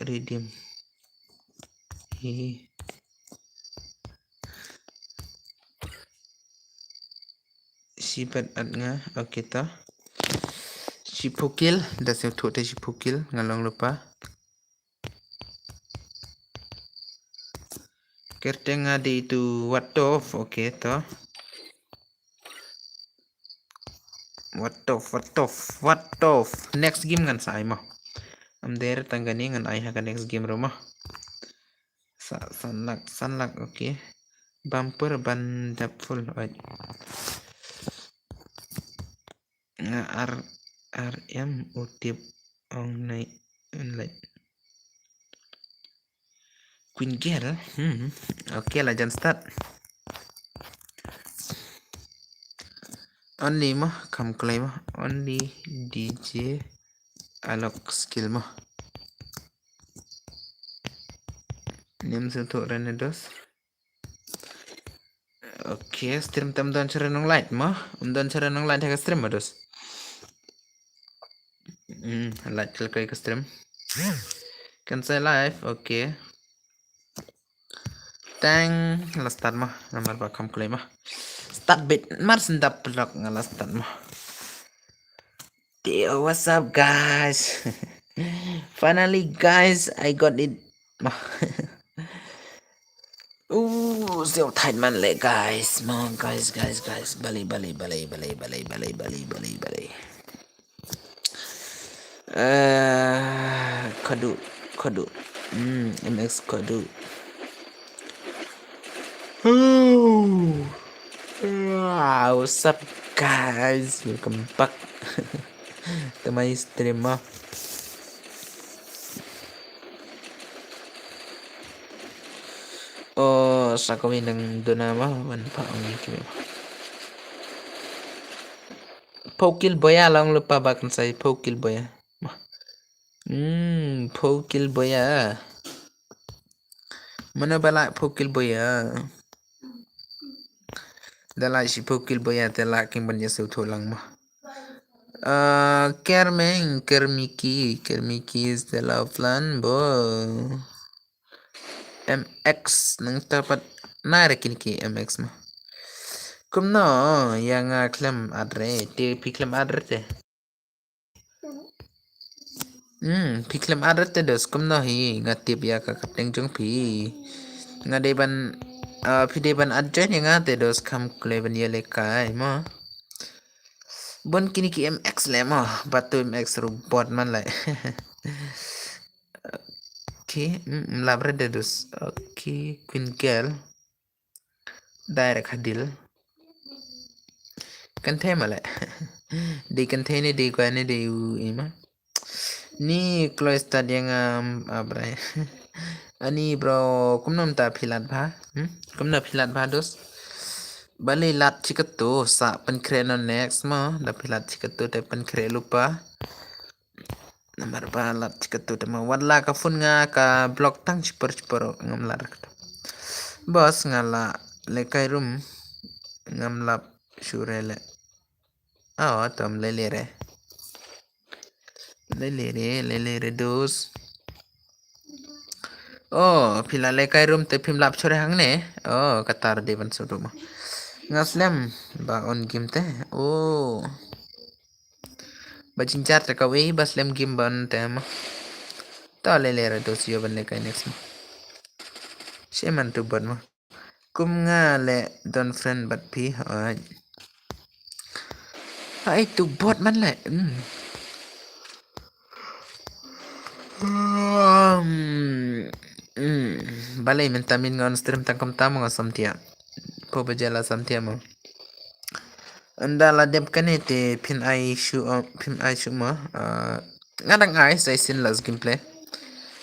redeem. Hi. Shibat at nga, okay to. Shiphew kill, da sngewthuh te shiphew kill, nga long lypa. Kyrteng nga dei tu Watof, okay to. Watof, Watof, Watof. Next game ngan sa ai mo. Am der tang kane ngan ai ha ka next game ruh mo. Sa, san lak, san lak, okay. Bumper ban dap full, oi. Nga ar, ar em u tip ong nai un lait. Queen Girl, hmm. Okay, la jan start. Only mo, kam kloi mo. Only D J Alok skill mo. Nym sngewthuh re ne dos. Okay, stream tam don chara nong light mo. Ym don chara nong light ha ka stream mo dos. Hmm, light kal kai ka stream. Kan sa live, okay. Tang, la start mo. Namar ba kam kloi mo. Start bit mar sendap blok nga la start mo. Yo, what's up, guys? Finally, guys, I got it. Ooh, still tight man le, guys. Mo, guys, guys, guys. Bali, bali, bali, bali, bali, bali, bali, bali, bali. Eh, kadu, kadu. Hmm, M X kadu. Ooh. Ah, what's up, guys? Welcome back to my stream, ah. Oh, sa kawei nang duna ma, wan pa ang ni kimi. Pokil boya long lupa bakan sai pokil boya. Hmm, pokil boya. Mana bala pokil boya. Dala si pokil boya te la king ban yasu tholang ma. Ah, Kermeng, Kermiki, Kermiki is the love land, bo. M X, nang tapat na rekin ki M X ma. Kumno, ya nga klem adre, te pi klem adre te. Hmm, phi klem adre te dos kumno hi, nga tip ya ka kapteng jong phi. Nga dei ban, ah, phi dei ban adjoin ya nga te dos kam kule ban ya le kai mo. Bon kini ki M X le mo, batu M X robot man le. Okay, hmm, labre de dos. Okay, Queen Girl. Direct hadil. Kan thei ma le. Di kan thei ni di kwa ni di u ima. Ni kloi stad yang am abrai. Ani bro, kumno ta philat bha? Hmm? Kumno philat bha dos? Bali lat chikatu sa pen kre no next ma. Da philat chikatu te pen kre lupa. Namar ba lat chikatu te ma wat la ka phone nga ka block tang chipor chipor ngam la rakto. Bos nga la le kai room ngam lap shure le. Oh, tom le le re. Le le re, le le re dos. Oh, phi la lehkai room te phim lap chore hangne. Oh, kata re dei ban sngewthuh mo. Nga slem ba on game te. Oh. Ba jynjar te kawei ba slem game ban te mo. To lei lei re dos, ïoh ban lehkai next mo. Shaman tu bot mo. Kum nga leh don friend bad phi, hooid. Hai tu bot man leh. Hmm. Hmm. Balei mynta mynmiet nga on stream tang kumta mo, nga samtia. Pho ba jala samtia mo. Ynda la dep kane te phin ai shu, phin ai shu mo. Ah, nga dang ai sa shisien last gameplay.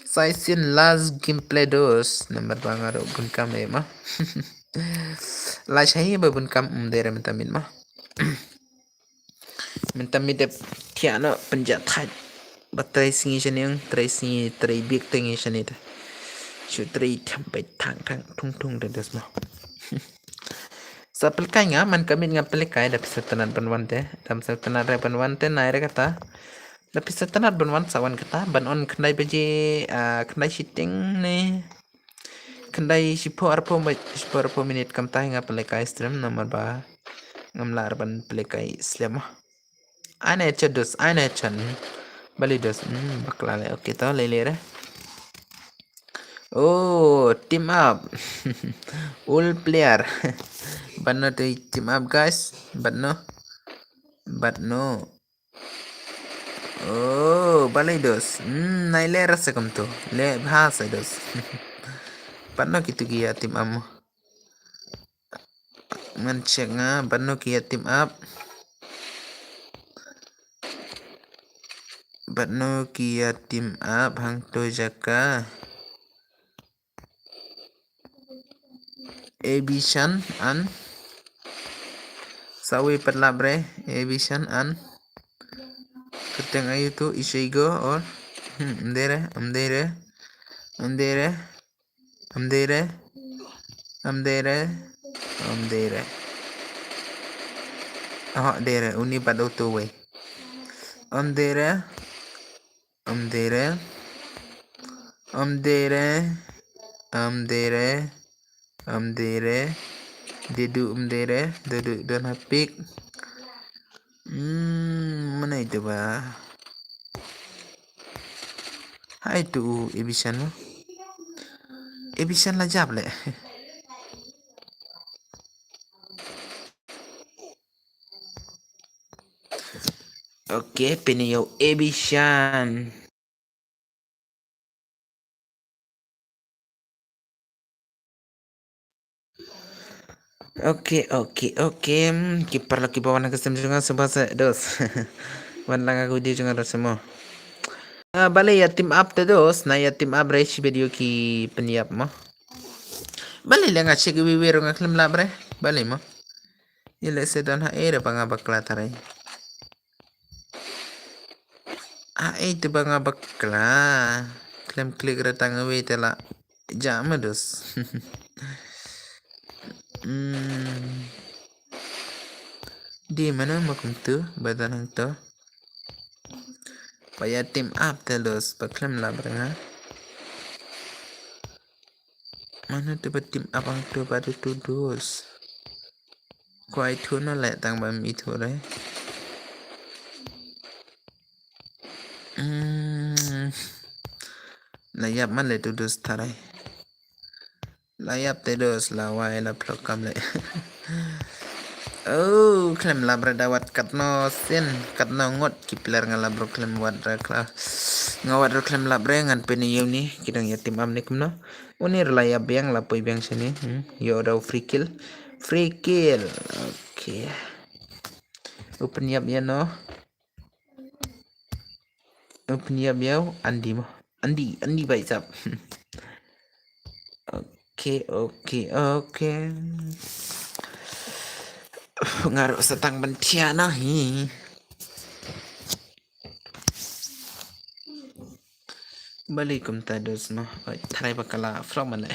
Sa shisien last gameplay dos, namar ba nga ruh bun kam eh mo. La shaei ba bun kam, ym dei re mynta mynmiet mo. Mynta mynmiet dep thiah noh pynjah thait. Ba trei sngi shane, trei sngi, trei biek te ngi shane te. Shu trei thiam peit thang thang thung thung te dos mo. Sa pynlehkai nga, man ka mynmiet nga pynlehkai, da phi sngewtynnat ban wan te. Da phi sngewtynnat re ban wan te, nai re kata. Da phi sngewtynnat ban wan, sa wan kata, ban on khyndai baje, ah, khyndai shiteng ne. Khyndai shiphew arphew mi-, shiphew arphew minit kumta hi nga pynlehkai stream, namar ba ngam lah re ban pynlehkai slem mo. Ai na headshot dos, ai na headshot. Hmm. Balei dos, hmm, bakla leh, okay to, lei lei re. Oh, team up. All player. Bad no te team up, guys. Bad no. Bad no. Oh, balei dos. Hmm, nai leh re sa kumto. Leh bha sa dos. Bad no kitu ki ïa team up mo. Ngan check nga, bad no ki ïa team up. Bad no ki ïa team up hangto jaka. Ebishan an. Sawi pat lap re, Ebishan an. Kyrteng aïu tu, Isheigo or. Hmm, ym dei re, ym dei re. Ym dei re. Ym dei re. Ym dei re. Ym dei re. Oh, dei re. Uni bad uto wei. Ym dei re. Ym dei re. Ym dei re. Ym dei re. Ym dei re. Dedu ym dei re. Dedu don ha pick. Hmm, mana itu ba? Hai tu Ebishan mo. Ebishan la jap leh. Okay, pynïoh Ebishan. Okay, okay, okay. Hmm, ki paralok kiba wan ha ka stream jong nga, sngewbha sa dos. Wan lang ha ka video jong nga dos mo. Ah, balei ïa team up te dos, na ïa team up re shi video ki pynïap mo. Balei leh nga check iwei iwei ruh nga khlem lap re. Balei mo. Ïa leh se don ha ei re ba nga bakla tharai. Ha ei te ba nga bakla. Khlem click re tang iwei te la. Ja ma dos. Hmm. Di mano ma kumtu ba don hangto. Ba ïa team up te dos ba khlem lap re nga. Mano te ba team up hangto ba de tu dos. Kwai thu no leh tang ba mi thu re. Hmm. La ïap man le tu dos tharai. La ïap te dos la wai la phlok kam le. Oh, khlem lap re da wat katno sien, katno ngut ki player nga lap re khlem wat re kla. Nga wat re khlem lap re ngan pynïoh ni ki dang ïa team up ni kumno. Uni re la ïap biang la poi biang shane. Hmm, ïoh da u free kill. Free kill. Okay. U pynïap ïa no. U pynïap ïa u Andy mo. Andy, Andy bai sap. Okay, okay, okay. Nga ruh sa tang ban thiah na hi. Balei kumta dos mo. Oi, tharai ba ka la phlok man le.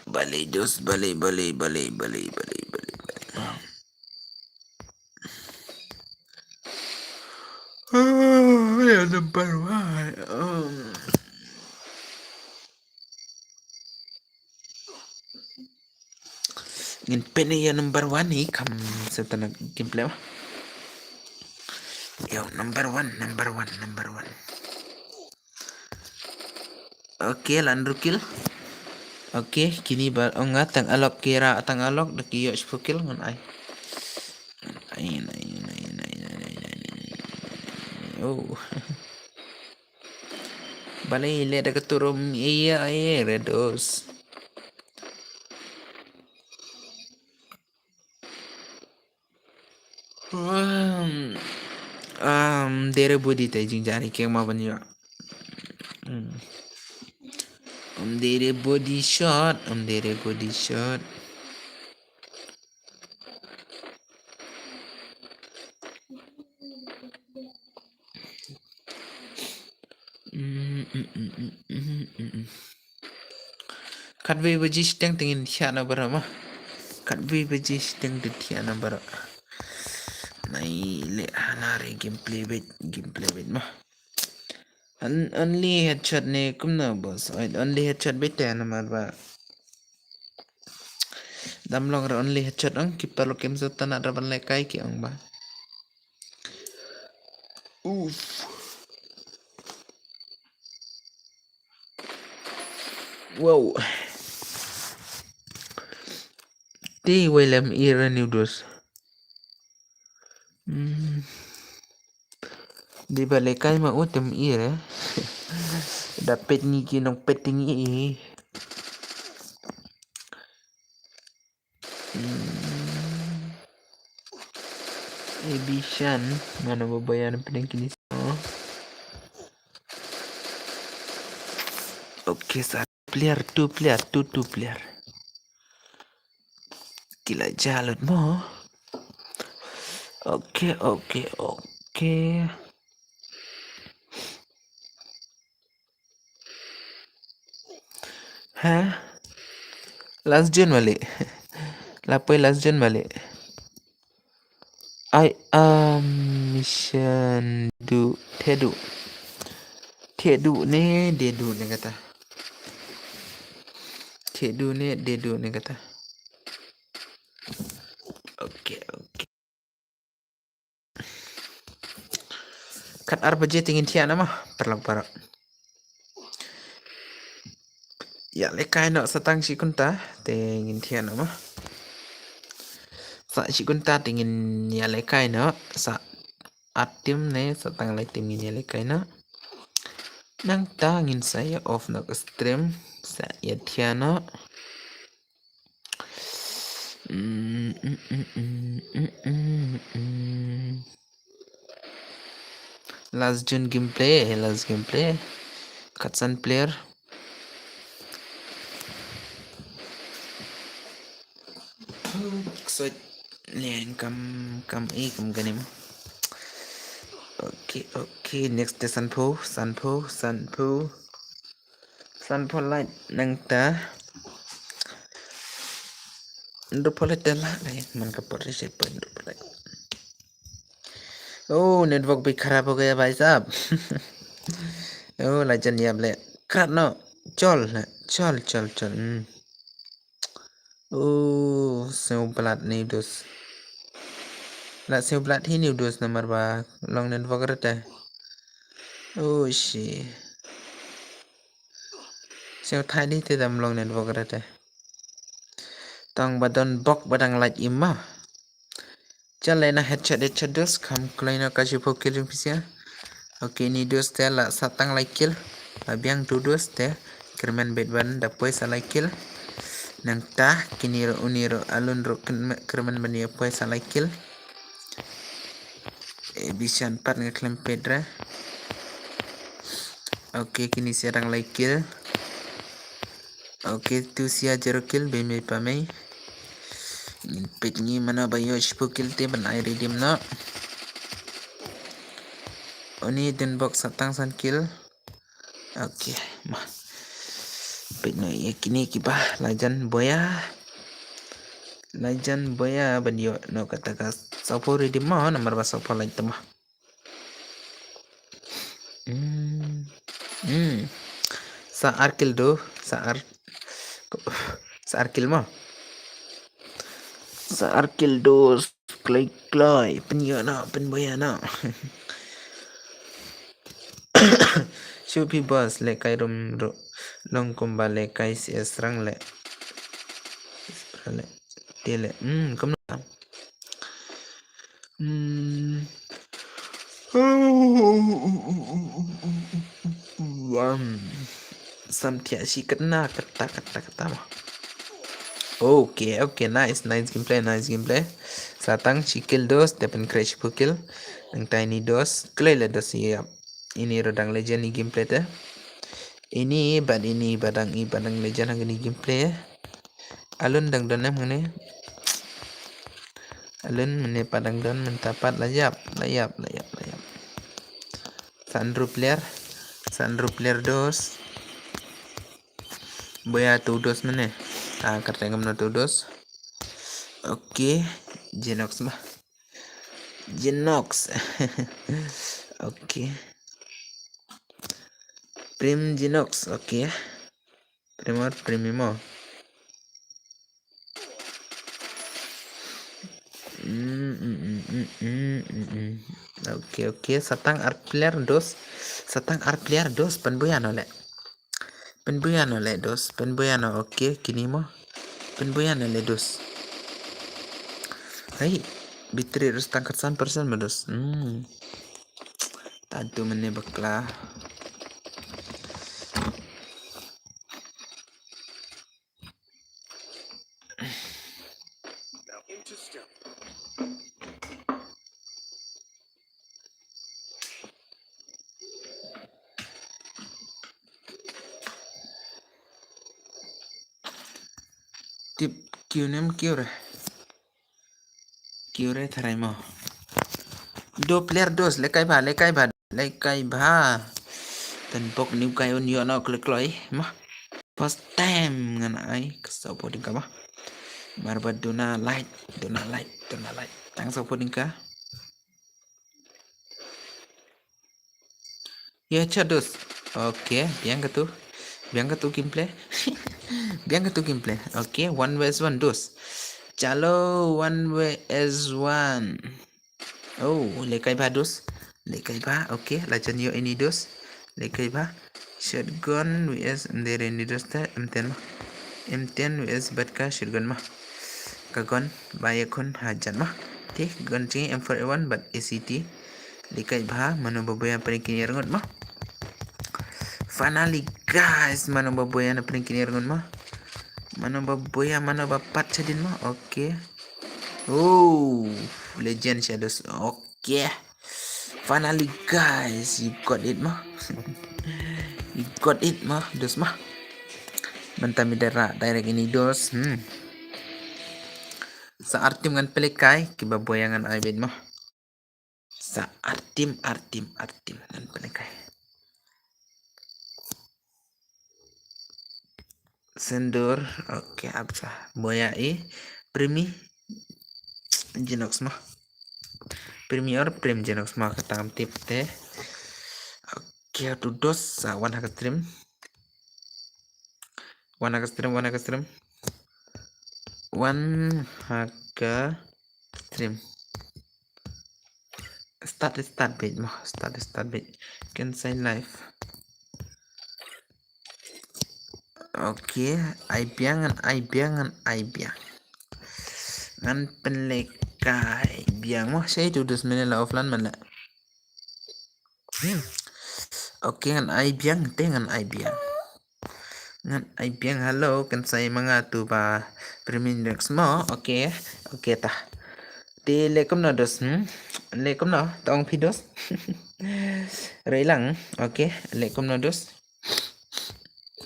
Balei dos, balei, balei, balei. Oh, yeah, number one. Um, Ngin pyn ïa number one hi kam sa tana gameplay ma. Yo, number one, number one, number one. Okay, la hynriew kill. Okay, kini ba ong nga tang alok kira tang alok da ki ïoh shiphew kill ngan ai. Ai, ai, ai, ai, ai, ai, ai, ai. Oh. Balei leh da ka turum iya ai redos. Um, um, dere body te jingjari kek ma ban ïoh. Hmm. Um, dere body shot, um, dere body shot. Mm, mm, mm, mm, mm, mm, mm. Khatwei baje shiteng te ngin thiah na baroh ma. Khatwei baje shiteng te thiah na baroh. Nai leh hana re gameplay beit, gameplay beit ma. An-, only headshot ne kumno boss. Oi, only headshot beit te namar ba. Dam long re only headshot ong ki paralok kim sot tana ra ban lehkai ki ong ba. Uf. Wow. Te wei lem ira ni u dos. Hmm. Di ba lehkai ma u tem ira. Da pet ngi ki nong pet ngi i. Hmm. Ebi shan mano ba bayan pdeng kini. Okay, sa player, two player, two, two player. Kila jalut mo. Okay, okay, okay. Ha? Last gen balik. Lapoi last gen balik. Ai am mission du thedu. Thedu ne dedu ne kata. Thedu ne dedu ne kata. Okay, okay. Khat ar baje te ngin thiah na ma paralok baroh. Ïa lehkai noh sa tang shi kynta te ngin thiah na ma. Sa shi kynta te ngin ïa lehkai noh sa ar team ne sa tang lai team ngin ïa lehkai noh. Nangta ngin sa ïa off noh ka stream sa ïa thiah noh. Mm, mm, mm, mm, mm, mm, mm. Last gen gameplay, eh, last gameplay. Khatsan player. Ksoit len kam, kam, eh, kam kane mo. Okay, okay, next te sanphew, sanphew, sanphew. Sanphew light nangta. Hynriewphew light te lah dei man ka por ri shai poi hynriewphew light. Oh, network bhi kharab ho gaya bhai sahab. Oh, lajan ïap le. Krat no. Chol, chol, chol, chol. Hmm. Oh, sngewblat ni u dos. La sngewblat hi ni u dos namar ba long network rete. Oh, shi. Sngewthait ni te dam long network rete. Tang ba don bok ba dang lait im ma. Jan lei na headshot, headshot dos, kham kloi na ka shiphew kill jong phi sia. Okay, ni dos te la sah tang lai kill. La biang tu dos te. Kyrmen beit ban da poi sa lai kill. Nangta, kini ruh uni ruh alun ruh kyrmen, kyrmen ban ïa poi sa lai kill. Eh, bisan pat nga khlem peit re. Okay, kini sia dang lai kill. Okay, tu sia zero kill, bym beit pa mei. Ngin peit ngi mano ba ïoh shiphew kill te ban ai redeem noh. Uni dun bok sah tang san kill. Okay, ma. Peit noh ïa kine kiba lajan boya. Lajan boya ban ïoh noh kata ka sawphew redeem mo namar ba sawphew lain te mo. Hmm. Hmm. Sa ar kill do, sa ar, sa ar kill mo. Sa ar kill dos, kloi kloi, pynïoh noh, pynbuaid noh. Shu phi boss, leh kai rum ru, long kumba leh kai C S rang leh. Leh, te leh, hmm, kumno. Hmm. Wan. Sam thiah shi katna, kata, kata, kata ma. Okay, okay, nice, nice gameplay, nice gameplay. Sa tang shi kill dos, te pynkhreh shiphew kill. Nangta ini dos, kloi leh dos ïap. Ini ruh dang legend ïa gameplay te. Ini bad ini bad dang i bad dang legend ha kane gameplay. Alun dang don em hangne. Alun mynne pat dang don, mynta pat la ïap, la ïap, la ïap, la ïap. Sa hynriew player, sa hynriew player dos. Buaid ïa tu dos mynne. Ah, kata ngam na tu dos. Okay, Jinox ma. Jinox. Okay. Prim Jinox, okay. Primor, Primimo. Mm, mm, mm, mm, mm, mm, mm. Okay, okay. Sa tang ar player dos. Sa tang ar player dos. Pynbuaid noh leh. Pynbuaid noh leh dos. Pynbuaid noh, okay. Kine mo. Pynbuaid noh leh dos. Hai. Battery ruh sa tang khatsan persen mo dos. Hmm. Tadu mynne bakla. Tip kiew ne em kiew re. Kiew re tharai mo. Doppler dos, leh kai bha, leh kai bha, leh kai bha. Tang bok new guy un ïoh noh kloi kloi mo. First time ngan ai ka support ka mo. Mar ba duna like, duna like, duna like. Tang support ka. Ya, cha dos. Okay, biang katu. Biang katu gameplay. Biang katu gameplay. Okay, one versus one dos. Chalo, one versus one. Oh, leh kai bha dos. Leh kai bha. Okay, la jan ïoh ini dos. Leh kai bha. Shotgun V S M ten ini dos te, M ten ma. M ten V S bad ka shotgun ma. Ka gun ba ïa khun hajan ma. Te gun jingim M four A one bad A C T. Leh kai bha, mano ba buaid ïa pyrkhat ïa rngut ma. Finally guys, mano ba buaid ïa pyrkhat ïa rngut ma. Mano ba buaid ïa, mano ba pat chadin ma. Okay. Oh, legend shadows. Okay. Finally guys, you got it ma. You got it ma, dos ma. Mynta mi dara direct ini dos. Hmm. Sa ar team ngan pynlehkai, kiba buaid ïa ngan ai beit ma. Sa ar team, ar team, ar team ngan pynlehkai. Sendur, okay, absa. Buaid ïa i, Primi, Jinox ma. Primi or Prim Jinox ma kata ngam tip te. Okay, tu dos, sa wan ha ka stream. Wan ha ka stream, wan ha ka stream. Wan ha ka stream. Start, start beit mo, start, start beit. Kan sai live. Okay, ai biang ngan, ai biang ngan, ai biang. Ngan pynlehkai biang mo, sai tu dos minit la offline man la. Okay, ngan ai biang, te ngan ai biang. Ngan ai biang, hello, kan sai ma nga tu ba Primi Jinox mo, okay, okay ta. Te leh kumno dos, hmm? Leh kumno, ta ong phi dos. Rei lang, okay, leh kumno dos.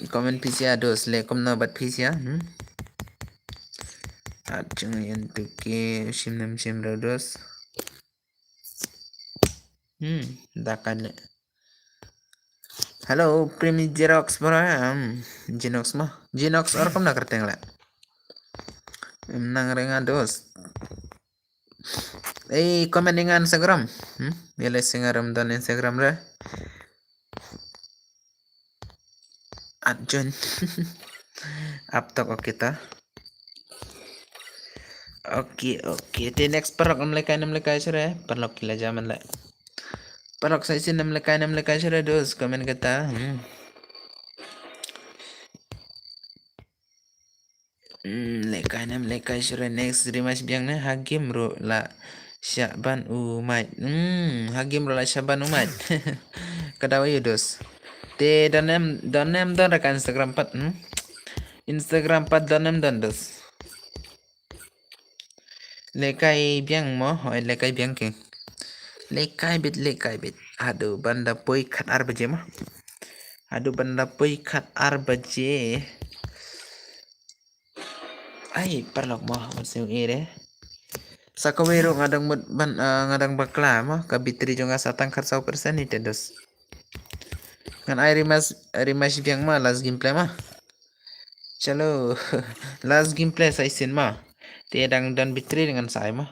Comment phi sha dos, leh kumno bad phi sha, hmm? At jong yen tu ki shim nem shim ro dos. Hmm, da ka leh. Hello, Primi Jinox bro, um, Jinox mo. Jinox or kumno kyrteng leh. Em nang ringa dos. Eh, comment ïa nga Instagram. Hmm? Ïa leh singa ram don Instagram re. At join. Ap tok, okay ta. Okay, okay. Te next paralok nam lekai, nam lekai shuh re. Paralok ki la jam man le. Paralok sa shisien nam lekai, nam lekai shuh re dos, comment kata. Hmm. Hmm, lekai nam lekai shuh re. Next Rimash biang ne, ha game ruh la shah ban u mic. Hmm, ha game ruh la shah ban u mic. Ka daw aïu dos? Te don em, don em don re ka Instagram pat, hmm? Instagram pat don em don dos? Lekai biang mo, hooid lekai biang ki. Lekai beit, lekai beit. Haduh ban da poi khatar baje mo. Haduh ban da poi khatar baje. Ai, paralok mo, wat shu ïohi re. Sa kawei ruh nga dang mut ban, ah, nga dang bakla mo, ka battery jong nga sa tang khatsaw percent hi te dos. Ngan ai Rimash, Rimash biang mo, last gameplay mo. Chalo, last gameplay sa shisien mo. Te dang don battery ngan sa ai mo.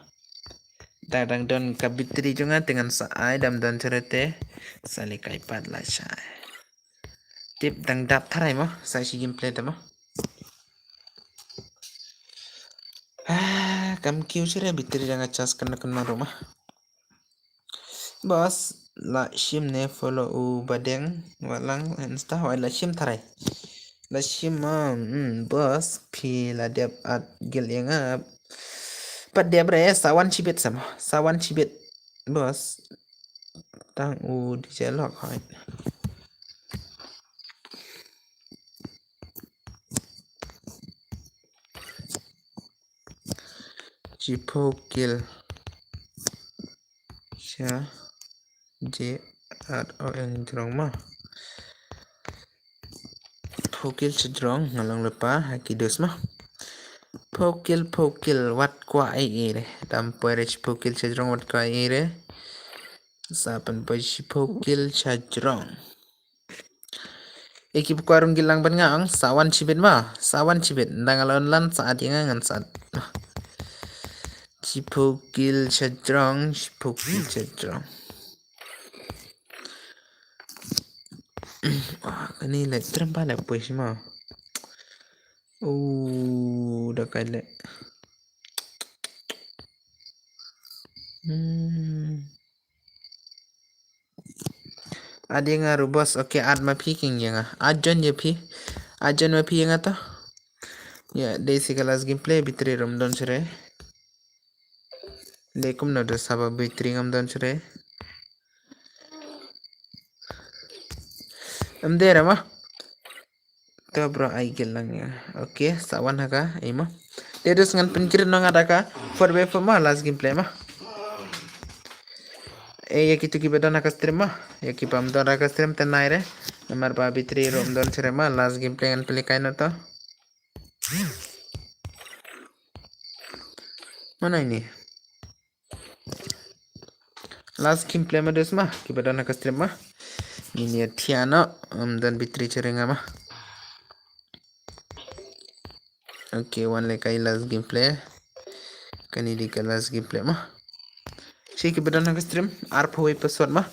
Dang, dang don ka battery jong nga te ngan sa ai, dam don shuh re te. Sa lekai pat la shai. Tip dang dap tharai mo, sa shi gameplay te mo. Ah, kam kiew shuh re battery dang nga charge kano kano ruh mo. Boss, la shim ne follow u Badeng, wat lang Insta, hooid la shim tharai. La shim mo, hmm, boss, phi la dep add guild ïa nga. Pat dep re, sa wan shibit sa mo, sa wan shibit. Boss, tang u D J Lock, hooid. Shiphew kill sha J R O N jrong mo. Phew kill sha jrong, nga long lypa ha ki dos mo. Phew kill, phew kill, wat kwah ei ei re. Dam poi re shiphew kill sha jrong, wat kwah ei ei re. Sa pynpoi shiphew kill sha jrong. Ïa ki ba kwah rung guild lang ban nga ong, sa wan shibit mo, sa wan shibit. Nda nga la wan lan sa add ïa nga ngan sa add. Shiphew kill sha jrong, shiphew kill sha jrong. Ah, kane leh trem ba leh poi shi mo. Oh, da kai leh. Hmm. Add ïa nga ruh boss, okay, add ma phi king ïa nga. Add join ïa phi. Add join ma phi ïa nga to. Ïa, dei shi ka last gameplay, battery ruh ym don shuh re. Dei kumno da saba battery ngam don shuh re. Ym dei re mo. To bro, ai guild lang ïa. Okay, sa wan ha ka, ei mo. Te dos ngan pynkit noh nga da ka four by four mo, last gameplay mo. Eh, ïa kito kiba don ha ka stream mo. Ïa kiba ym don ha ka stream te nai re. Namar ba battery ruh ym don shuh re mo, last gameplay ngan pynlehkai noh to. Mano ini? Last gameplay mo dos mo, kiba don ha ka stream mo. Ngin ïa thiah noh, ym don battery shuh re nga mo. Okay, wan lehkai last gameplay. Kane dei ka last gameplay mo. Shi kiba don ha ka stream, arphew wei password mo.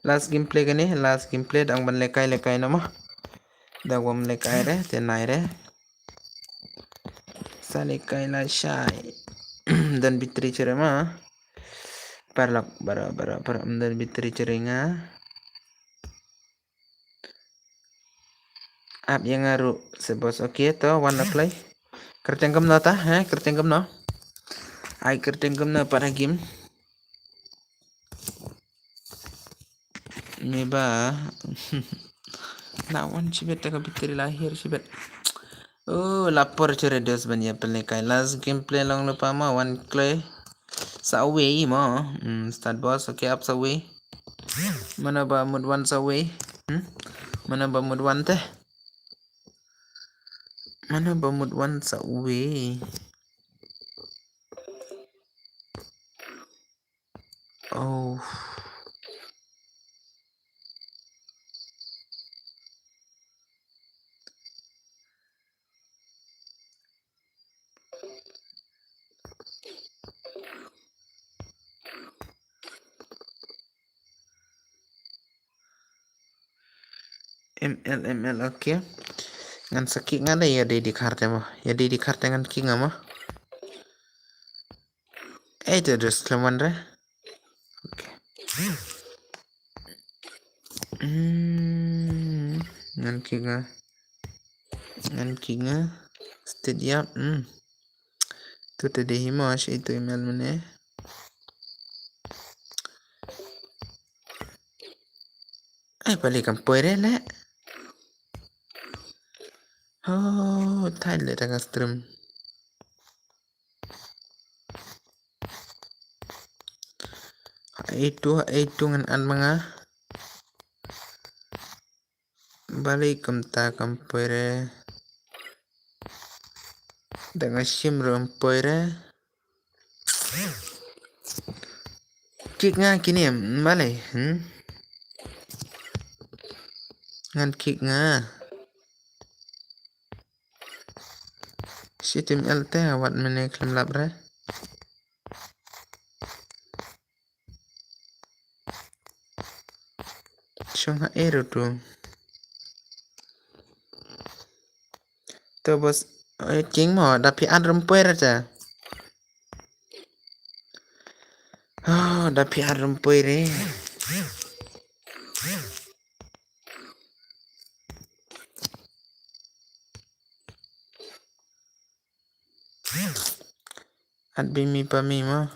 Last gameplay kane, last gameplay, dang ban lehkai lehkai noh mo. Dang ban lehkai re, te nai re. Sa lehkai lashai. Don battery shuh re mo. Paralok, baroh, baroh, baroh, ym don battery shuh re nga. Add ïa nga ruh, se boss, okay, to, wan la kloi. Kyrteng kumno ta, eh, kyrteng kumno. Ai kyrteng kumno pat ha game. Neba. Na wan shibit ta ka battery la hiar shibit. Oh, la por shuh re dos ban ïa pynlehkai. Last gameplay long lypa mo, wan kloi. Sa wei mo. Hmm, start boss, okay, ap sa wei. Mano ba mut wan sa wei? Hmm? Mano ba mut wan te? Mano ba mut wan sa wei? Oh. M L, M L, okay. Ngan sa kick nga da ïa dei di karte mo. Ïa dei di karte ngan kick nga mo. Ei te dos khlem wan re. Okay. Hmm, ngan kick nga. Ngan kick nga. Stet ïap. Hmm. Tu te dei hi mo, shi tu email mane. Ai, pali kam poi re le. Oh, thai le ta ka stream. Ai tu, ai tu ngan an manga. Balei kumta kam poi re. Da nga shim ruh ym poi re. Kick nga kine, balei, hmm? Ngan kick nga. Shi team L te wat mane khlem lap re. Shong ha eru tu. To boss, eh, king mo, da phi an rumpoi re ta. Oh, da phi an rumpoi re. At bimi pami mo.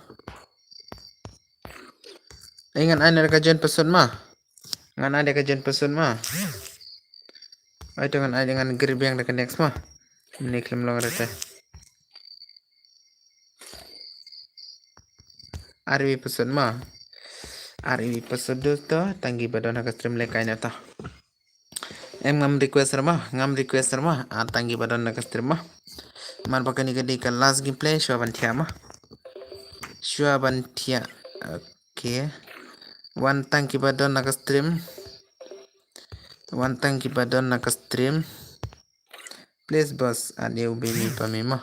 Ai ngan ai na ka jen pesut mo. Ngan ai da ka jen pesut mo. Ai to ngan ai da ngan gir biang da ka next mo. Mane khlem long re te. Arwi pesut mo. Arwi pesut dus to tang ki ba don ha ka stream le kai na to. Em ngam request re mo, ngam request re mo. Ar tang ki ba don na ka stream mo. Mar ba kane ka dei ka last gameplay, shuwa ban thiah mo. Shuwa ban thiah. Okay. Wan tang ki ba don na ka stream. Wan tang ki ba don na ka stream. Please boss, at ïa u bimi pami mo.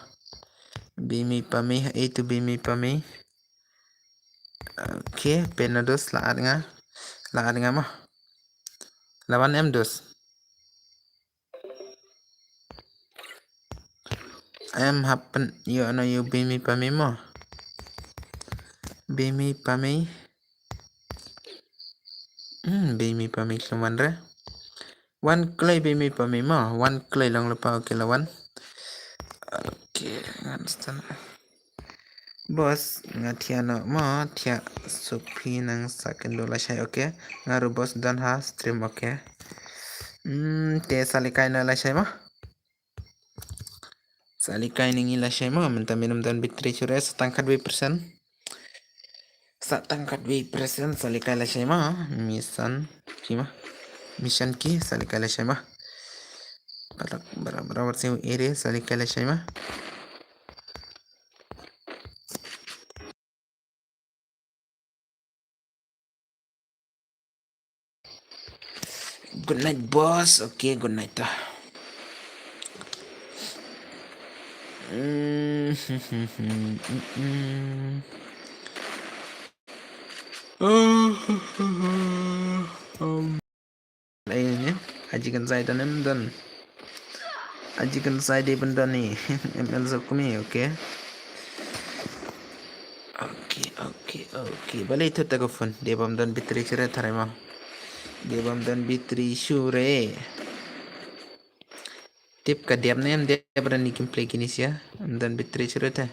Bimi pami, ei tu bimi pami. Okay, pyndos la at nga. La at nga mo. La wan em dos. Em happen ïoh no ïoh bimi pami mo. Bimi pami. Hmm, bimi pami khlem wan re. Wan kloi bimi pami mo. Wan kloi long lypa, okay la wan. Okay, ngan stan. Boss, nga thiah noh mo, thiah suk phi nang sa kynduh lashai, okay. Nga ruh boss don ha stream, okay. Hmm, te sa lehkai noh lashai mo. Sa lehkai noh ngi lashai mo, mynta mynnym don battery shuh re, sa tang khatwei percent. Sa tang khatwei percent, sa lehkai lashai mo, mission ki mo. Mission ki, sa lehkai lashai mo. Balak, bara, bara, wat sing area, sa lehkai lashai mo. Good night, boss. Okay, good night. Ah. Mm, mm, mm, mm, mm. Um, Ai ne, aji kan sai don em don. Aji kan sai dei ban don ni. M L sa kumi, okay. Okay, okay, okay. Balei thut ta ka phone. Dei bam don battery shuh re tharai mo. Dei bam don battery shuh re. Tip ka diam ne em diam ra ni gameplay kini sia. Em don battery shuh re te.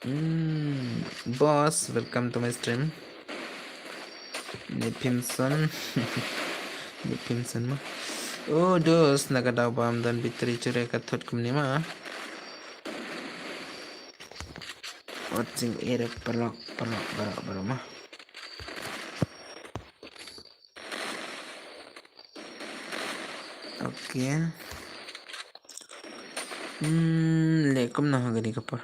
Hmm, boss, welcome to my stream. Ni Pimson. Ni Pimson mo. Oh, dos, na ka daw bam don battery shuh re ka thut kumni mo. Watching ere paralok, paralok, paralok, paralok mo. Okay. Hmm, le kumno ha kane ka por.